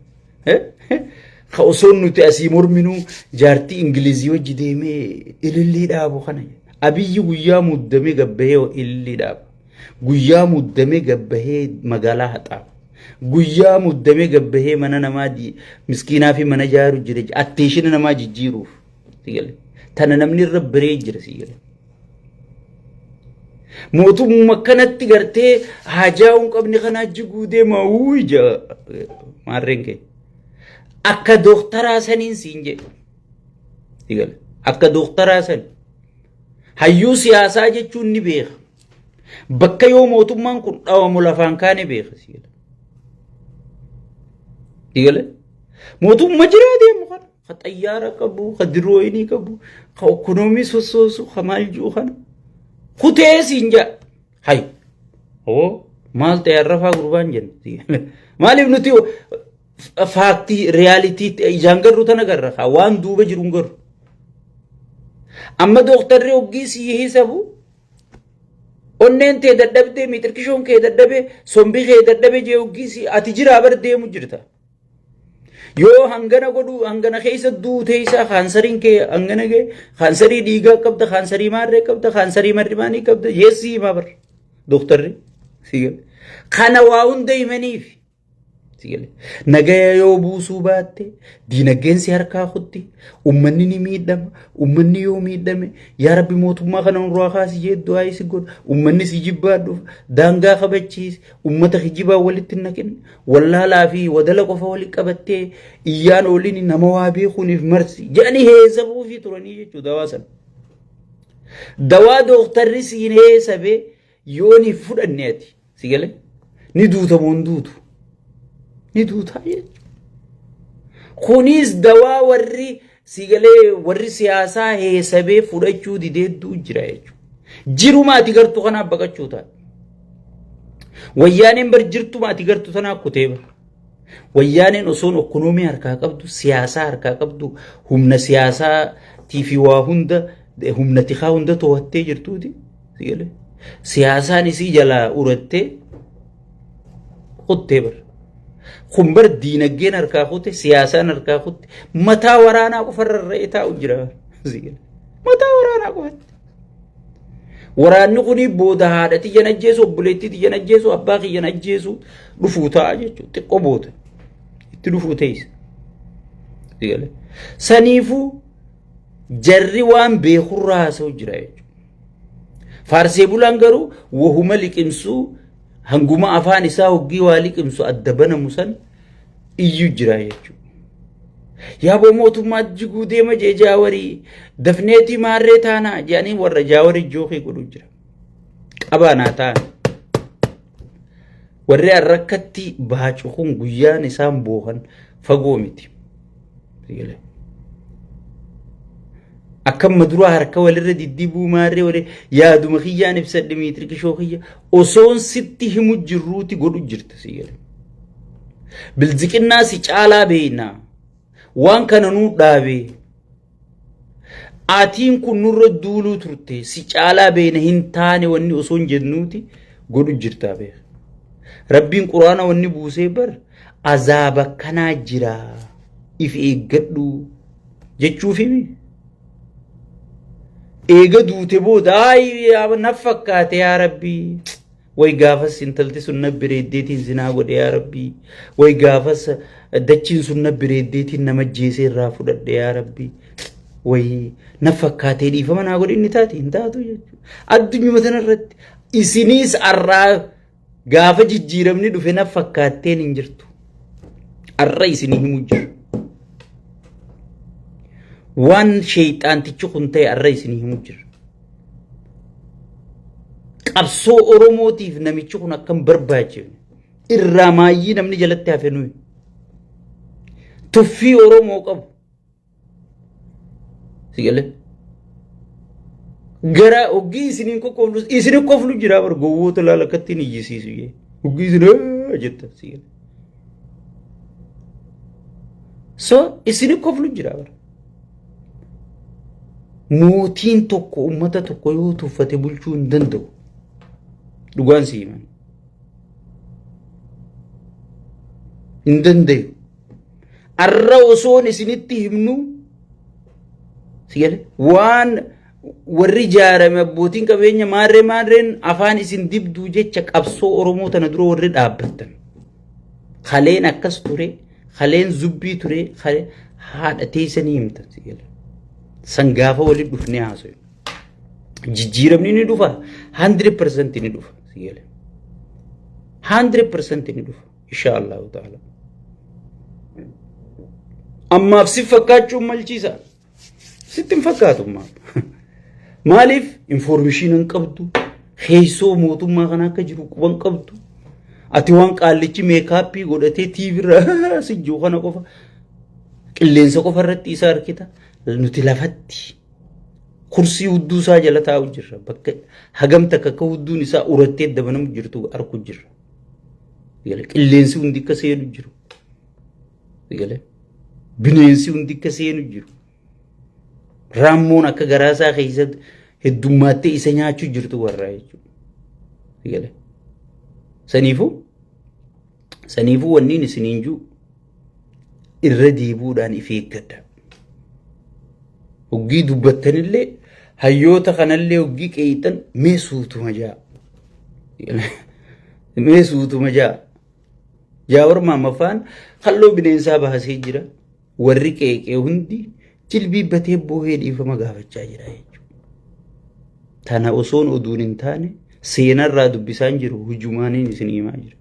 ka osoo nuti asii morminuu jaartii Ingilizii wajji deemee ilillii dhaabu kana Abiyyi guyyaa muddamee gabbahee ilillii dhaaba. Guyyaa muddamee gabbahee magaalaa haxaabu. Guyyaa muddamee gabbahee mana namaa miskiinaa fi mana jaaru jira atteeshina namaa jijjiiruuf. Tana namni irra biree jira si gale. Mootummaa kanatti gartee haajaa hin qabne kanaa jiguu deema uuu maarreen kee. Akka dooktaraa saniin siin jedhe. Si gale. Akka dooktaraa sani. Hayyuu siyaasaa jechuun ni beeka. Bakka yoo mootummaan kun dhawamu lafaan kaane beeka si gala. Si gala. Mootummaa jiraa deemu kana. Ka xayyaara qabu, ka dirooyinii qabu, ka ekonoomii sossoosu, ka maal ji'u kana. Kutee siin ja'a. Hay. Oo maal ta'e arrafaa gurbaan jenna. Maaliif nuti faaktii riyaalitii ijaan garru tana garra kaa waan duuba jiru hin garru. Amma dooktarri hoggii sii hisabu onneen tee dadhabdee miixirkishoon kee dadhabee sombi kee dadhabee jee hoggii sii ati jiraa bar deemu jirta. Yoo hangana godhu hangana keessa duutee isaa kaansariin kee hangana ga'e kaansarii dhiigaa qabda kaansarii maarree qabda kaansarii marrimaanii qabda yeessii himaa bar dooktarri. Kana waa hunda himaniif. Nagaya yoo buusuu baatte diinagdeen si harkaa kutti ummanni ni miidhama ummanni yoo miidhame yaa rabbi mootummaa kana nurraa kaasi jee du'aa si godha ummanni si jibbaa dhufa daangaa kabachiisi ummata kijibaa walitti hin naqin wallaalaa fi wadala qofa walitti qabattee iyyaan oolini nama waa beekuuniif marsi jedhanii heesabuufii turanii jechuu dawaa sana. Dawaa dooktarri siin heesabee yoo ni fudhanne ati si galee ni duuta moo hin duutu? Ni duutaa jechuudha. Kunis dawaa warri si galee warri siyaasaa heesabee fudhachuu dideedduu jira jechuudha. Jiruma ati gartu kanaaf baqachuu ta'a. Wayyaaneen bar jirtuma ati gartu tanaaf kutee bara. Wayyaaneen osoon okkonoomii harkaa qabdu, siyaasaa harkaa qabdu, humna siyaasaa fi waa hunda humna tikaa hunda to'attee jirtuuti. Siyaasaan isii jalaa urattee kuttee bara. Kun bar diinagdeen harkaa kute, siyaasaan harkaa kutte, mataa waraanaa qofarra rarra'ee taa'u jira. Mataa waraanaa qofatti. Waraanni kuni booda haadha tiyyan ajjeesu, obboleettii tiyyan ajjeesu, abbaa kiyyan ajjeesu dhufuu ta'a jechuudha. Xiqqoo booda itti dhufuu teessa. Saniifuu jarri waan beekurraa haasa'u jira jechuudha. Faarsee bulaan garuu wahuma liqimsuu hanguma afaan isaa hoggii waa liqimsu adda banamu san iyyuu jira jechuudha. Yaaboo mootummaa jiguu deema jee jaawarii dafneetii maarree taanaa jedhanii warra jaawarii jookii godhu jira. Qabaa naa ta'an. Warri har'akkatti baacu kun guyyaan isaan boohan fagoo miti. Akkamma duraa harka walirra diddibuu maarree walii yaaduma kiyyaan ibsadhe miitirkishoo kiyya osoon sitti himu jirruuti godhu jirta si gale. Bilziqinnaa si caalaa beeknaa waan kana nuu dhaabee atiin kun nurra duuluu turte si caalaa beekna hin taane wanni osoon jennuuti godhu jirtaa beeka. Rabbiin quraana wanni buusee bar azaaba kanaa jira if eeggadhu jechuufimi. Eega duute booda ayi na fakkaate yaa rabbii. Way gaafas intalti sun na bireeddeetiin zinaa godhe yaa rabbii. Way gaafas dachiin sun na bireeddeetiin nama jeesee irraa fudhadhe yaa rabbii. Way na fakkaatee dhiifama naa godhe inni taate hin taatu jechuudha. Addunyuma tanarratti isiniis arraa gaafa jijjiiramni dhufe na fakkaatteen hin jirtu. Arra isinii himu jiru. Waan sheeyxaantichi kun ta'e arra isinii himu jira. Qabsoo Oromootiif namichi kun akkam barbaachifne irraa maayyii namni jalatti hafe nuyi. Tuffii Oromoo qabu. Si galee? Gara hoggii isiniin qoqqoofnu isin qoflu jira bar gowwoota laala akkatti hin iyyisiisu jee. Hoggii isin jetta si galee. So isin qoflu jira bar. Mootiin tokko uummata tokko yoo tuffate bulchuu hin danda'u. Dhugaan si himan. Hin danda'u. Arra osoon isinitti himnu si gale waan warri ijaarame abbootiin qabeenya maarree maarreen afaan isin dibduu jecha qabsoo Oromoo tana dura warri dhaabbattan. Kaleen akkas ture, kaleen zubbii ture, haadha teessanii himtan si gale. San gaafa walitti dhufnee haasofnu. Jijjiiramni ni dhufa, 100% ni dhufa si gale. 100% ni dhufa. Insha Allahu ta'ala. Ammaaf si fakkaachuun malchiisa. Sitti hin fakkaatu ammaaf. Maaliif informeeshinii hin qabdu, Keessoo mootummaa kana akka jiru quban qabdu. Ati waan qaallichi meekaappii godhatee tiivirra si jiru kana qofa qilleensa qofa irratti isa argita. Nuti lafatti kursii hudduu isaa jala taa'u jirra. Bakka hagam takka akka hudduun isaa urattee dabanamu jirtu arku jirra. Qilleensi hundi akka seenu jiru. Bineensi hundi akka seenu jiru. Raammoon akka garaa isaa keessatti heddummaattee isa nyaachuu jirtu warraa jechuudha. Saniifuu saniifuu wanniin isiniin jiru irra deebi'uudhaan if eeggadha. Hoggii dubbattanillee hayyoota kanallee hoggii qeeyxan mee suutuma jaa. Mee suutuma jaa. Jaawar Maammaffaan halluu bineensaa baasee jira. Warri qeeqee hundi jilbiibbatee boohee dhiifama gaafachaa jira jechuudha. Tana osoon oduun hin taane seenarraa dubbisaan jiru hujumaaniin isin himaa jira.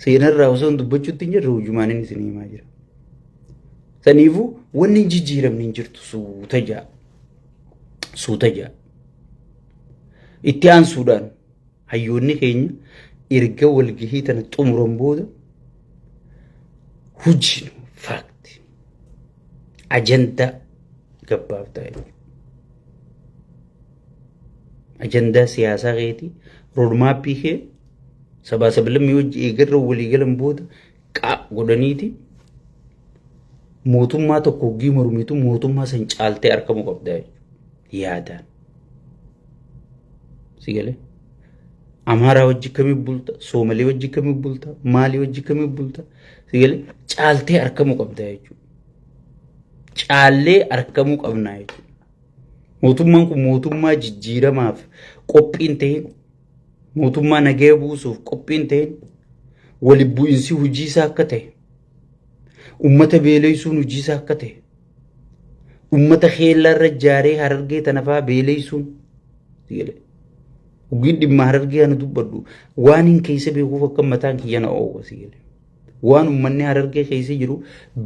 Seenarraa osoon dubbachuutti hin jirre hujumaaniin isin himaa jira. Saniifuu wanni hin jijjiiramne hin jirtu suuta ja'a. Suuta ja'a. Itti aansuudhaan Hayyoonni keenya erga walgahii tana xumuran booda hojiin faakti ajandaa gabbaaf ta'a jechuudha. Ajandaa siyaasaa keetii roodmaappii kee sabaa sablammii hojii eegarra walii galan booda qaa godhaniiti mootummaa tokko hoggii mormitu mootummaa san caaltee argamuu qabda jechuudha. Yaadaan. Si galee? Amaaraa wajji kamii bulta? Soomalee wajji kamii bulta? Maalii wajji kamii bulta? Si galee? Caaltee argamuu qabda jechuudha. Caallee argamuu qabna jechuudha. Mootummaan kun mootummaa jijjiiramaaf qophiin ta'in, mootummaa nagaya buusuuf qophiin ta'in, wali bu'insi hojii isaa akka ta'e, ummata beeleysuun hojii isaa akka ta'e, Ummata keellaa irra jaaree harargee tana fa'aa beeleessuun. Ogiin dhimma harargee ana dubbadhu waan hin keessa beekuuf akka mataan kiyya na oowwa si galee. Waan uummanni harargee keessa jiru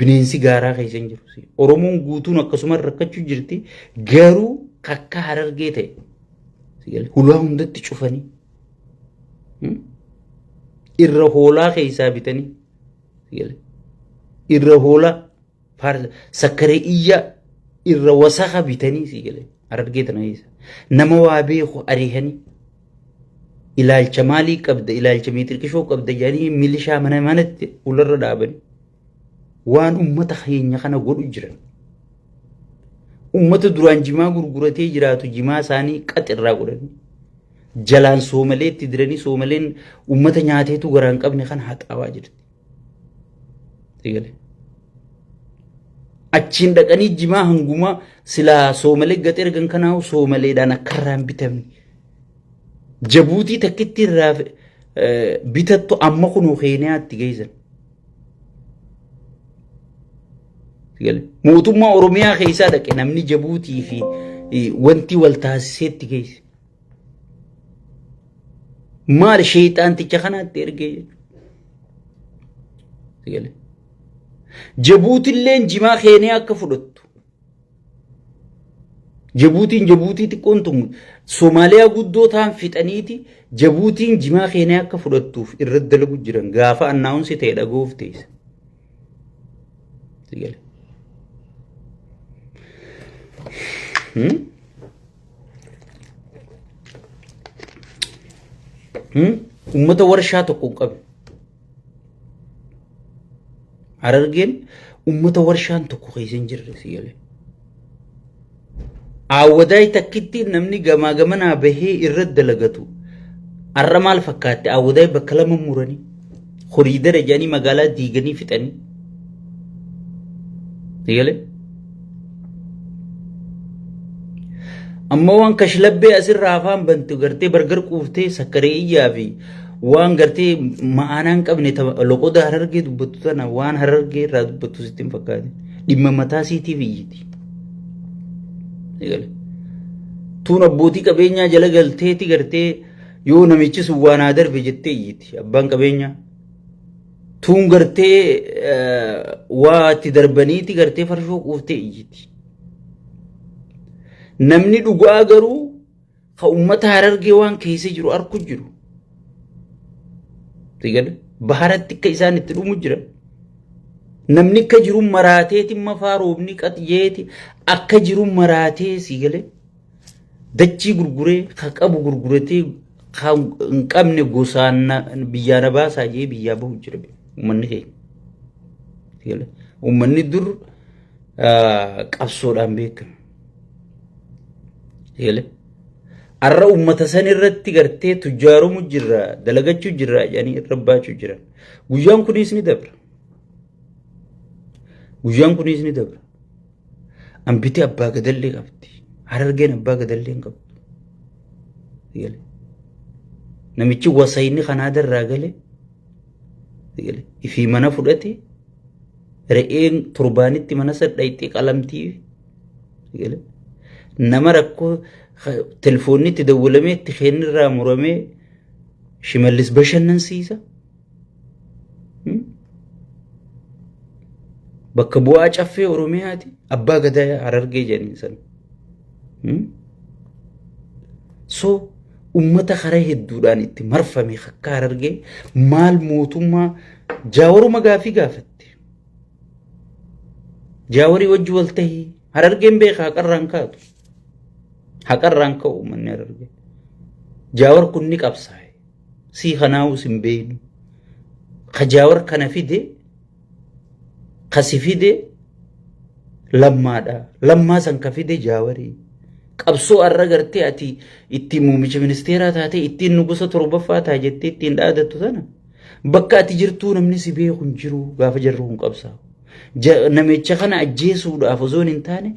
bineensi gaaraa keessa hin jiru. Oromoon guutuun akkasuma rakkachuu jirti garuu kakka harargee ta'e. Hulaa hundatti cufanii. Irra hoolaa keessaa bitanii. Irra hoolaa. Sakkaree iyya irra wasaka bitanii sii galee harargee tana keessa nama waa beeku ariihanii ilaalcha maalii qabda ilaalcha miixirqishoo qabda jedhanii milishaa mana manatti ularra dhaabanii waan ummata keenya kana godhu jiran. Ummata duraan jimaa gurguratee jiraatu jimaa isaanii qaxirraa godhanii jalaan soomaleetti diranii soomaleen ummata nyaateetu garaa hin qabne kana haxaawaa jirti. Eegale. Achiin dhaqanii jimaa hangumaa silaa soomalee gad ergan kanaa'u soomaleedhaan akka irraa hin bitamne. Jabuutii takkitti irraa bitattu amma kunoo Keeniyaatti geessan. Eegale. Mootummaa Oromiyaa keessaa dhaqe namni Jabuutii fi wanti wal taasiseetti geesse. Maal sheexaanticha kanaatti ergee jechuudha. Jabuutilleen jimaa Keeniyaa akka fudhattu. Jabuutiin Jabuutii xiqqoon tun Somaaliyaa guddoo ta'an fixaniiti Jabuutiin jimaa Keeniyaa akka fudhattuuf irratti dalagu jiran gaafa annaawunsi ta'e dhaga'uuf teessa. Uummata warshaa tokko hin qabne. Harargeen uummata warshaan tokko keessa hin jirre si galee. Aawwadaay takkitti namni gamaa gamanaa bahee irra dalagatu. Har'a maal fakkaatte aawwadaay bakka lama muranii koriidara jedhanii magaalaa diiganii fixanii. Si galee? Amma waan kashlabbee asirraa afaan bantu gartee bargar quuftee sakkaree iyyaa fi waan gartee ma'aanaa hin qabne loqoda harargee dubbattu tana waan harargee irraa dubbattu sitti hin fakkaatin. Dhimma mataa siitiif iyyiti. Tuun abbootii qabeenyaa jala galteeti gartee yoo namichi sun waan haa darbe jettee iyyiti abbaan qabeenyaa. Tuun gartee waa itti darbaniiti gartee farshoo quuftee iyyiti. Namni dhugaa garuu Ka uummata Harargee waan keessa jiru arku jiru. Sigale baharatti akka isaan itti dhumu jiran. Namni akka jiru maraateeti mafaa roobni qaxjeeti akka jiru maraatee sigale dachii gurguree ka qabu gurguratee ka hin qabne gosaan biyyaa na baasaa jee biyyaa bahu jira uummanni keenya. Sigale uummanni dur qabsoodhaan beekama. Sigale arra uummata san irratti gartee tujjaarumu jirra dalagachuu jirra jedhanii irra baachuu jiran. Guyyaan kunis ni dabra. Guyyaan kunis ni dabra. Ambiti abbaa gadallee qabdi. Harargeen abbaa gadallee hin qabdu. Sigale. Namichi wasayni kanaa darraa gale. Sigale. Ifii mana fudhate. Re'een torbaanitti mana san dhayxee qalamtii. Sigale. Nama rakkoo telefoonni itti dawwalamee itti kennirraa muramee Shimallis bashannansiisa. Bakka bu'aa caffee Oromiyaati. Abbaa gadaa Harargee jedhanii san. So ummata karaa hedduudhaan itti marfame akka Harargee maal mootummaa jaawaruma gaafii gaafatte. Jaawarii wajji wal tahii Harargeen beeka haqarraan kaatu. Haqarraan ka'u uummanni Harargee. Jaawar kun ni qabsaa'e. Sii kanaa'us hin beeynu. Ka Jaawar kana fide ka si fide Lammaadha. Lammaa san ka fide Jaawarii. Qabsoo har'a gartee ati ittiin muummicha ministeeraa taatee ittiin nugusa torbaffaa ta'a jettee ittiin dhaadattu tana bakka ati jirtuu namni si beeku hin jiru gaafa jarri kun qabsaa'u. Namicha kana ajjeesuudhaaf osoo hin taane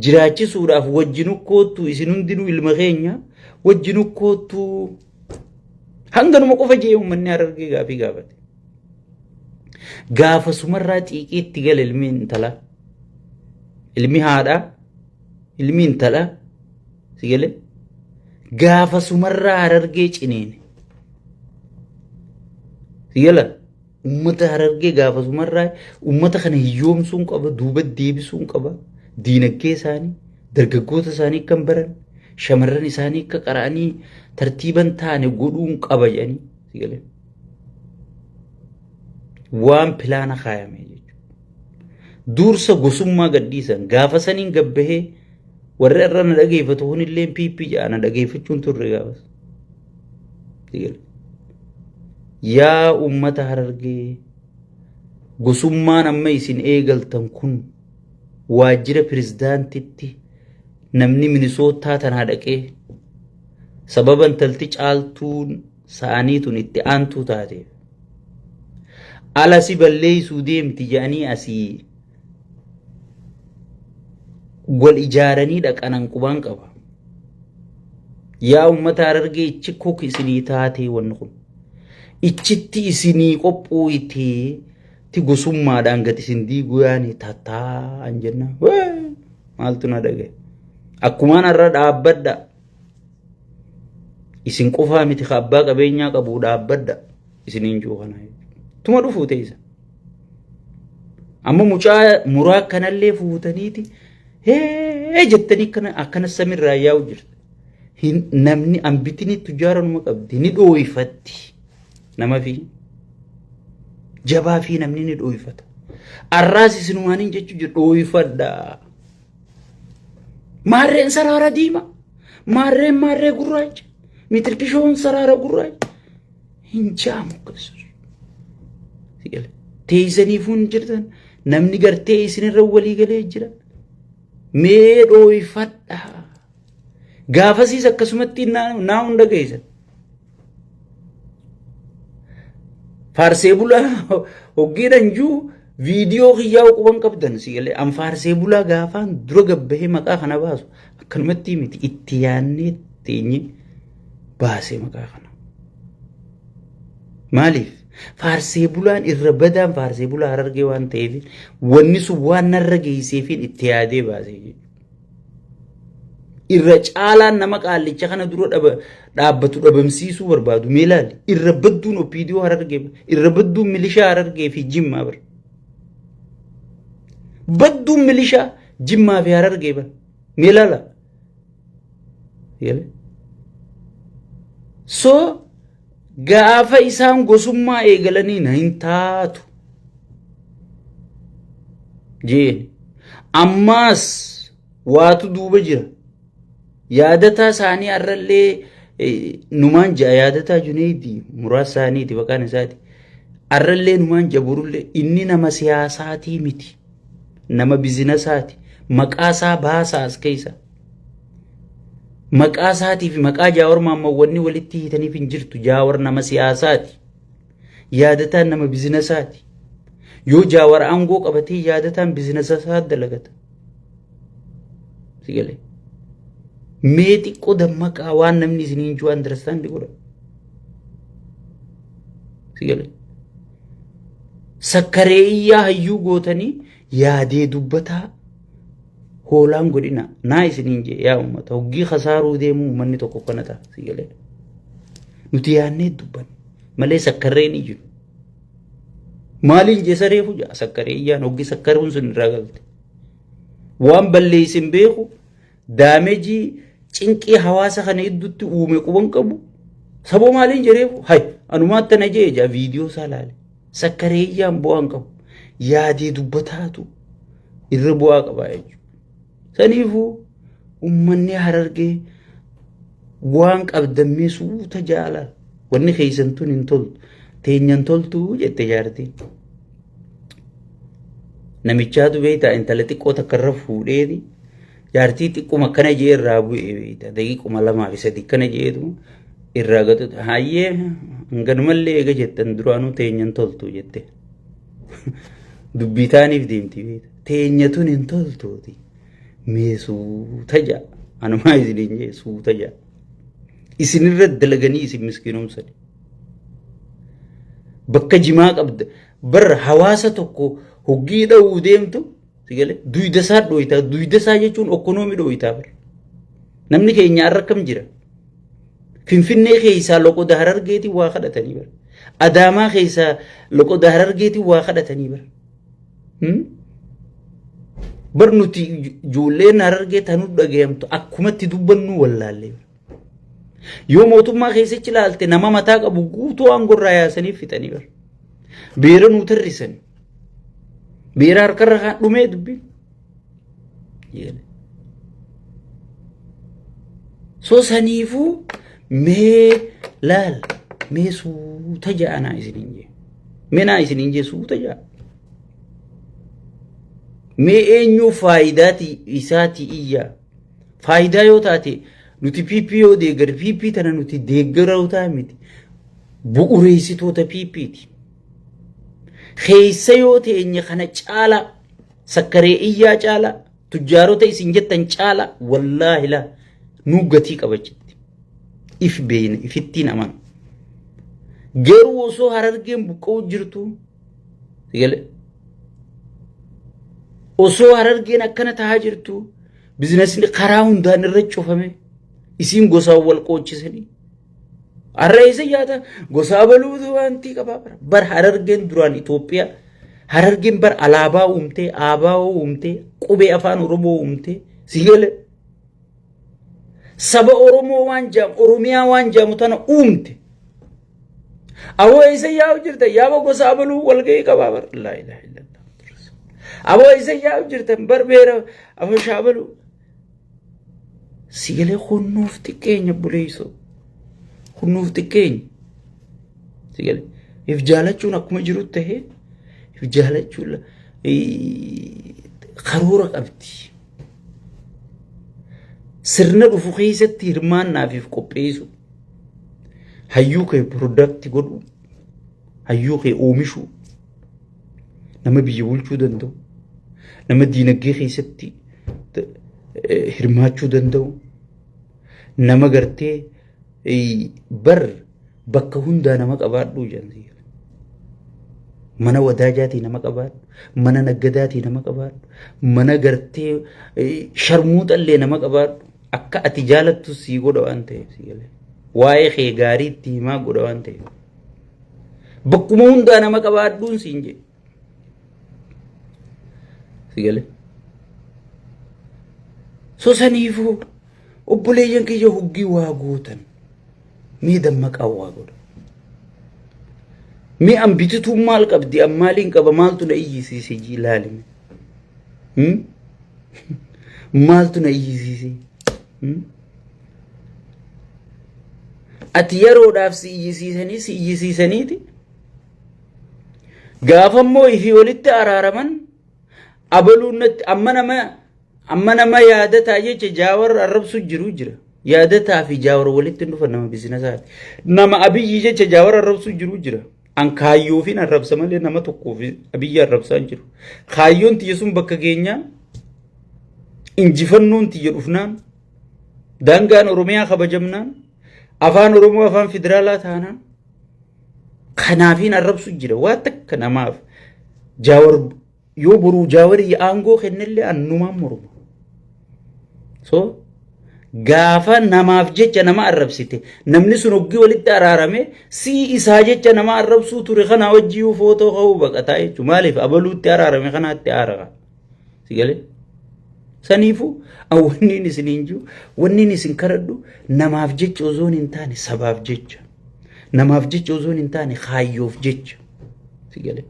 jiraachisuudhaaf wajjinu koottu isin hundinuu ilma keenya wajjinu koottu hanganuma qofa jee uummanni Harargee gaafii gaafate. Gaafa sumarraa xiiqii itti gale ilmi intalaa. Ilmi haadhaa, ilmi intalaa si gale gaafa sumarraa Harargee ciniine. Si gala uummata Harargee gaafa sumarraa uummata kana hiyyoomsuun qaba, duuba deebisuun qaba, diinagdee isaanii, dargaggoota isaanii akka hin baran, shamarran isaanii akka qara'anii tartiiban taane godhuun qaba jedhanii si gale. Waan pilaana kaayame jechuudha. Dursa gosummaa gadhiisan gaafa saniin gabbahee warri irra na dhageeffatu kunillee PP jedha na dhageeffachuun turre gaafas. Yaa uummata Harargee gosummaan amma isin eegaltan kun waajjira pirezidaantitti namni Minisootaa tanaa dhaqee sababa intalti Caaltuun sa'anii tun itti aantuu taateef ala si balleessuu deemti jedhanii asii wal ijaaranii dhaqanan qubaan qaba. Yaa uummata Harargee ichi kuk isinii taatee wanni kun. Ichitti isinii qophooytee ti gosummaadhaan gad isin diiguu yaani tattaa'an jenna. Maaltu na dhagaye? Akkumaan har'a dhaabbadha. Isin qofaa miti ka abbaa qabeenyaa qabu dhaabbadha. Isiniin jiru kana. Tuma dhufuu teessa. Amma mucaa muraa kanallee fuutaniiti hee jettanii akkana akkana samirraa yaa'u jirta. Hin namni ambitini tujjaara numa qabdi ni dhooyfatti nama fi jabaa fi namni ni dhooyfata. Arraas isinumaaniin jechuu jiru dhooyfadha. Maarreen saraara diimaa, maarreen maarree gurraacha, mitirkishoon saraara gurraacha. Hin jaamu akkasumas. Teessaniifuu hin jirtan namni gartee isinirra walii galee jira. Mee dhooyfadha. Gaafasiis akkasumatti naa hunda geessan. Faarsee bulaa hoggiidhaan jiru viidiyoo kiyyaa quban qabdan si galee an faarsee bulaa gaafaan dura gabbahee maqaa kana baasu akkanumatti miti itti yaannee teenye baasee maqaa kana. Maaliif? Faarsee bulaan irra badaan faarsee bulaa Harargee waan ta'eef wanni sun waan narra geesseefiin itti yaadee baasee jechuudha. Irra caalaan nama qaallicha kana dura dhaabbatu dhabamsiisuu barbaadu mee ilaali. Irra badduun OPDO Harargee irra badduun milishaa Harargee fi Jimmaa bara. Badduun milishaa Jimmaa fi Harargee bara. Mee ilaala. So gaafa isaan gosummaa eegalanii na hin taatu jeen. Ammaas waatu duuba jira. Yaadataa isaanii har'allee numaan ja'a yaadataa Juneeydi muraasa isaaniiti maqaan isaati. Har'allee numaan ja'a borullee inni nama siyaasaatii miti. Nama bizinasaati. Maqaa isaa baasaa as keessa. Maqaa isaatii fi maqaa Jaawar Mahammad wanni walitti hiitaniif hin jirtu. Jaawar nama siyaasaati. Yaadataan nama bizinasaati. Yoo Jaawar aangoo qabatee yaadataan bizinasa isaa dalagata. Sigalee. Mee xiqqoo dammaqaa waan namni isiniin jiru understand godha. Sigalee. Sakkareeyyaa hayyuu gootanii yaadee dubbataa hoolaan godhina naa isiniin jee yaa uummata hoggii kasaaruu deemuu uummanni tokko kana ta'a sigalee. Nuti yaadnee dubbanna malee sakkarreen hin jiru. Maaliin jee sareefu jaa sakkareeyyaan hoggii sakkaruun sun irraa galte. Waan balleessin beeku daameejii cinqii hawaasa kana iddutti uume quban qabu. Saboo maaliin jedheefu hay anumaatti na jee jaa viidiyoo isaa laale. Sakkareeyyaan bu'aan qabu. Yaadee dubbataatu irra bu'aa qaba jechuudha. Saniifuu uummanni Harargee waan qabdammee suuta jaalala. Wanni keessan tun hin toltu. Teenyan toltu jette jaartiin. Namichaatu beektaa intala xiqqoo takka irra fuudheeti jaartii xiqquma akkana jee irraa bu'e beektaa daqiiquma lamaa fi sadii akkana jeetu irraa gatu hayyee hanganumallee eega jettan duraanuu teenyan toltu jette. Dubbii taaniif deemti beektaa teenya tun hin toltuuti mee suuta ja'a anumaa isiniin jee suuta ja'a isinirra dalaganii isin miskiinomsani. Bakka jimaa qabda bar hawaasa tokko hoggii dha'uu deemtu sigale duyda isaa dhooytaa duyda isaa jechuun okkonoomi dhooytaa bar. Namni keenya har'a akkam jira? Finfinnee keessaa loqoda Harargeetiin waa kadhatanii bar. Adaamaa keessaa loqoda Harargeetiin waa kadhatanii bar. Bar nuti ijoolleen Harargee tanuu dhagayamtu akkumatti dubbannu wallaallee. Yoo mootummaa keessatti ilaalte nama mataa qabu guutuu aangoo irraa yaasanii fixanii bara. Beera nuu tarrisan. Beera harkarra kaan dhumee dubbiin. So saniifuu mee laal mee suuta ja'a naa isiniin jee. Mee naa isiniin jee suuta ja'a. Mee eenyuu faayidaati isaatii iyyaa. Faayidaa yoo taate nuti PP yoo deeggarre PP tana nuti deeggarootaa miti. Bu'ureessitoota PPti. Keessa yoo teenye kana caala sakkaree iyyaa caala tujjaarota isin jettan caala wallaahi laa nuu gatii qabachitti. If beeyna ifittiin amana. Garuu osoo Harargeen buqqa'uu jirtu galee osoo Harargeen akkana tahaa jirtu bizinasni karaa hundaan irra cufame isiin gosaan wal qoochisanii har'a eessa yaata gosaa baluutu wanti qabaa bara bar Harargeen duraan Itoophiyaa Harargeen bar alaabaa uumtee aabaa uumtee qubee afaan Oromoo uumtee si gale saba Oromoo waan jaamu Oromiyaa waan jaamu tana uumte. Aboo eessa yaa'u jirtan yaaba gosa abaluu walga'ii qabaa bar laa ilaaha illallah. Aboo eessa yaa'u jirtan bar beera afashaa abaluu. Sigalee kunnuuf xiqqeenya buleessoo. Kunnuuf xiqqeenya. Sigalee if jaalachuun akkuma jiru ta'ee if jaalachuun karoora qabdi. Sirna dhufu keessatti hirmaannaafiif qopheessu. Hayyuu kee product godhuu. Hayyuu kee oomishuu. Nama biyya bulchuu danda'u. Nama diinagdee keessatti hirmaachuu danda'u. Nama gartee bar bakka hundaa nama qabaadhuu jedhan. Mana wadaajaatii nama qabaadhu, mana naggadaatii nama qabaadhu, mana gartee sharmuuxallee nama qabaadhu. Akka ati jaalattu sii godha waan ta'eef sii galee. Waa'ee kee gaarii itti himaa godha waan ta'eef. Bakkuma hundaa nama qabaadhuun siin jedhe. Si galee. So saniifuu obboleeyyan kiyya hoggii waa gootan. Mee dammaqaa waa godha. Mee an bitituun maal qabdi? An maaliin qaba? Maaltu na iyyisiise jii ilaalime. Maaltu na iyyisiise? Ati yeroodhaaf si iyyisiisanii si iyyisiisaniiti. Gaafa immoo ifii walitti araaraman abaluun natti amma nama amma nama yaadataa jecha Jaawar arrabsu jiru jira. Yaadataa fi Jaawar walitti hin dhufan nama biizinasaati. Nama Abiyyi jecha Jaawar arrabsu jiru jira. An kaayyoofiin arrabsa malee nama tokkoof Abiyyi arrabsaa hin jiru. Kaayyoon tiyya sun bakka geenyaan injifannoon tiyya dhufnaan daangaan Oromiyaa kabajamnaan afaan Oromoo afaan federaalaa taanaan kanaafiin arrabsu jira. Waa takka namaaf Jaawar yoo boruu Jaawarii aangoo kennellee annumaan morma. So gaafa namaaf jecha nama arrabsite namni sun hoggii walitti araarame sii isaa jecha nama arrabsuu ture kana wajjii footoo ka'uu baqataa jechuudha. Maaliif abaluutti araarame kanaatti aarara. Si galee? Saniifuu wanniin isiniin jiru wanniin isin kadhadhu namaaf jecha osoo hin taane sabaaf jecha. Namaaf jecha osoo hin taane kaayyoof jecha. Si galee?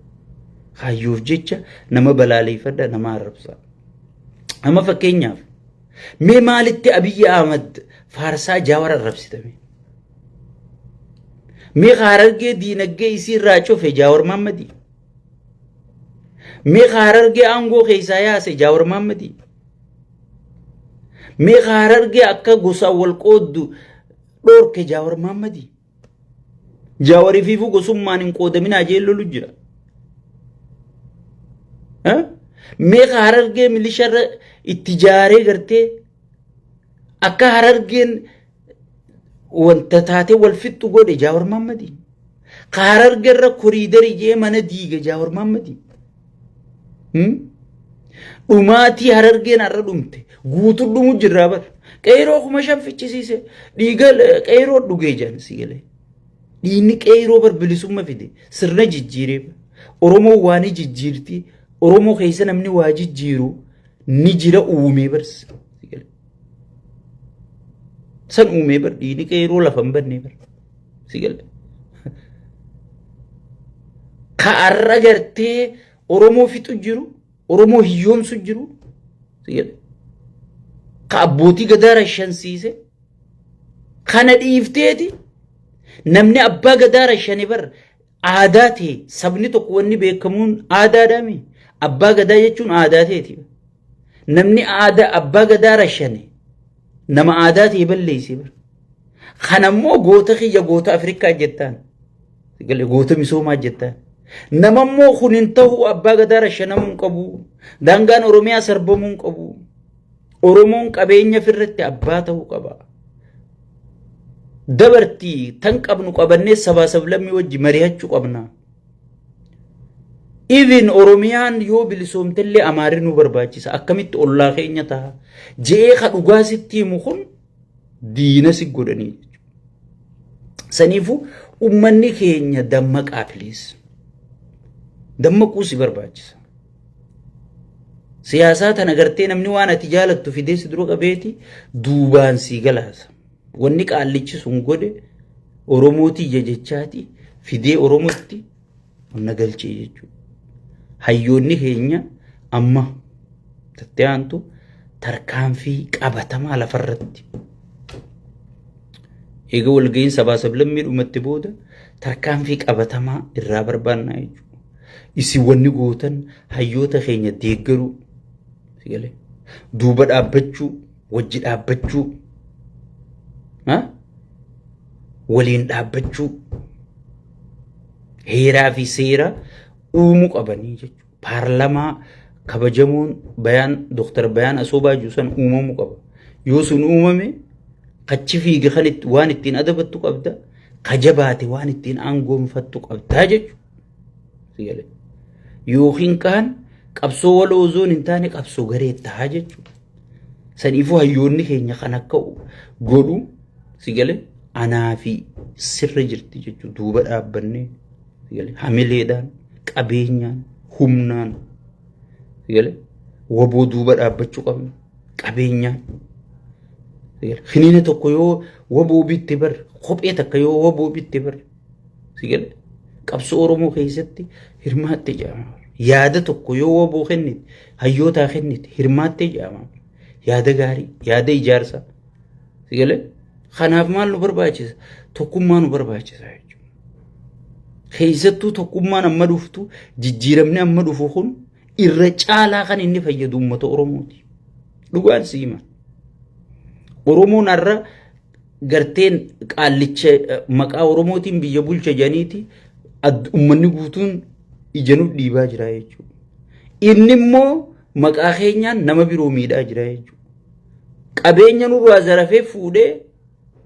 Kaayyoof jecha nama balaaleeffadha nama arrabsaa. Amma fakkeenyaaf mee maalitti Abiyyi Ahmad faarsaa Jaawar arrabsitame? Mee Harargee diinagdee isii irraa cufe Jaawar Mahammadii? Mee Harargee aangoo keessaa yaase Jaawar Mahammadii? Mee Harargee akka gosaan wal qooddu dhoorke Jaawar Mahammadii? Jaawarii fiifuu gosummaan hin qoodaminaa jee lolu jira. Meeqa Harargee milisharra itti jaaree gartee akka Harargeen wanta taatee wal fixxu godhe Jaawar Mahammadii. Ka Harargeerra koriidarii jee mana diige Jaawar Mahammadii. Dhumaatii Harargeen har'a dhumte guutuu dhumu jirraa bara. Qeeroo 5,000 fichisiise dhiiga qeeroo dhugee jedhan si galee. Dhiigni qeeroo bar bilisumma fide sirna jijjiiree. Oromoo waa ni jijjiirti. Oromoo keessa namni waa jijjiiru ni jira uumee bar. San uumee bar dhiigni qeeroo lafa hin bannee bar. Si galee. Ka har'a gartee Oromoo fixu jiru, Oromoo hiyyoomsu jiru. Ka abbootii gadaa rashansiise. Kana dhiifteeti namni abbaa gadaa rashane bar aadaa ta'e sabni tokko wanni beekamuun aadaadhaami. Abbaa gadaa jechuun aadaa ta'eeti. Namni aadaa abbaa gadaa rashane nama aadaa ta'e balleesse bar. Kanammoo goota kiyya goota Afrikaa jettaan. Goota misoomaa jettaan. Nama immoo kun hin ta'u abbaa gadaa rashanamuu hin qabu. Daangaan Oromiyaa sarbamuu hin qabu. Oromoon qabeenya ofirratti abbaa ta'uu qaba. Dabartii tan qabnu qabannee sabaa sablammii wajji mari'achuu qabna. Even Oromiyaan yoo bilisoomtellee Amaarri nu barbaachisa. Akkamitti ollaa keenya ta'a? Je'ee ka dhugaa sitti himu kun diina si godhanii jechuudha. Saniifuu uummanni keenya dammaqaa please. Dammaquu si barbaachisa. Siyaasaa tana gartee namni waan ati jaalattu fidee si dura qabeeti duubaan si galaasa. Wanni qaallichi sun godhe Oromoo tiyya jechaati fidee Oromootti onna galchee jechuudha. Hayyoonni keenya amma tattee aantu tarkaanfii qabatamaa lafarratti. Eega walga'iin sabaa sablammii dhumatti booda tarkaanfii qabatamaa irraa barbaannaa jechuudha. Isin wanni gootan hayyoota keenya deeggaruu, duuba dhaabbachuu, wajji dhaabbachuu, waliin dhaabbachuu, heeraa fi seera uumuu qabanii jechuudha. Paarlamaa kabajamoon bayaan Dooktar Bayaan Asoobaa jiru san uumamuu qaba. Yoo sun uumame kachi fiige kan waan ittiin adabattu qabda, ka jabaate waan ittiin aangoonfattu qabdaa jechuudha. Yookiin kaan qabsoo waloo osoo hin taane qabsoo garee ta'a jechuudha. Saniifuu hayyoonni keenya kan akka godhu si galee anaa fi sirra jirti jechuudha. Duuba dhaabbannee si galee hamileedhaan, qabeenyaan, humnaan si galee waboo duuba dhaabbachuu qabna. Qabeenyaan. Kiniina tokko yoo waboo bitte bar, kophee takka yoo waboo bitte bar, si gale, qabsoo Oromoo keessatti hirmaatte jedhama. Yaada tokko yoo waboo kennite, hayyootaa kennite, hirmaatte jedhama. Yaada gaarii, yaada ijaarsaa. Si gale, kanaaf maal nu barbaachisa? Tokkummaa nu barbaachisa jechuudha. Keessattuu tokkummaan amma dhuftu, jijjiiramni amma dhufu kun irra caalaa kan inni fayyadu uummata Oromooti. Dhugaan si hima. Oromoon har'a garteen qaallicha maqaa Oromootiin biyya bulcha jedhaniiti uummanni guutuun ija nu dhiibaa jira jechuudha. Inni immoo maqaa keenyaan nama biroo miidhaa jira jechuudha. Qabeenya nurraa zarafee fuudhee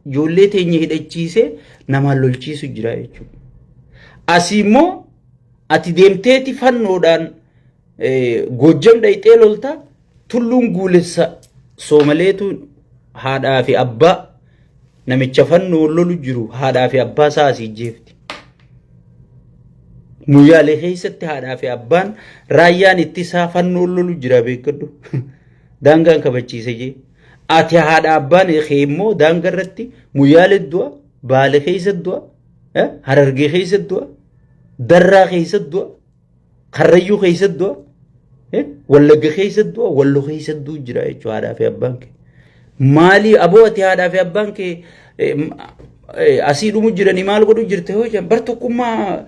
ijoollee teenya hidhachiisee namaan lolchiisu jira jechuudha. Asii immoo ati deemteeti fannoodhaan Goojjam dhayxee lolta, tulluun guulessa Soomaleetu haadhaa fi abbaa namicha fannoo lolu jiru haadhaa fi abbaa isaa asii jeefti. Muyyaalee keessatti haadhaa fi abbaan raayyaan ittisaa fannoo lolu jira, beekadhu. Daangaan kabachiise jee. Ati haadha abbaan kee immoo daangaa irratti Muyyaalee du'a, Baale keessa du'a, Harargee keessa du'a, Darraa keessa du'a, Karrayyuu keessa du'a, Wallagga keessa du'a, Wallo keessa du'u jira jechuudha haadhaa fi abbaan kee. Maali aboo, ati haadhaa fi abbaan kee asii dhumu jiranii maal godhu jirte hoo jedhan, bar tokkummaa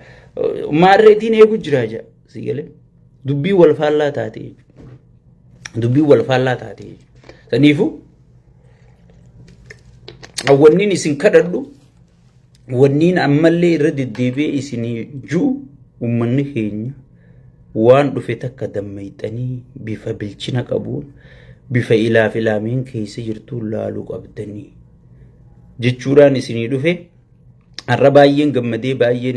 maarreetiin eegu jira jedha. Si galee dubbii wal faallaa taate jechuudha. Dubbii wal faallaa taate jechuudha. Saniifuu wanniin isin kadhadhu, wanniin ammallee irra deddeebi'ee isinii ji'u, uummanni keenya waan dhufe takka dammayxanii bifa bilchina qabuun, bifa ilaaf ilaameen keessa jirtuun laaluu qabdanii jechuudhaan isinii dhufe. Har'a baay'een gammadee, baay'een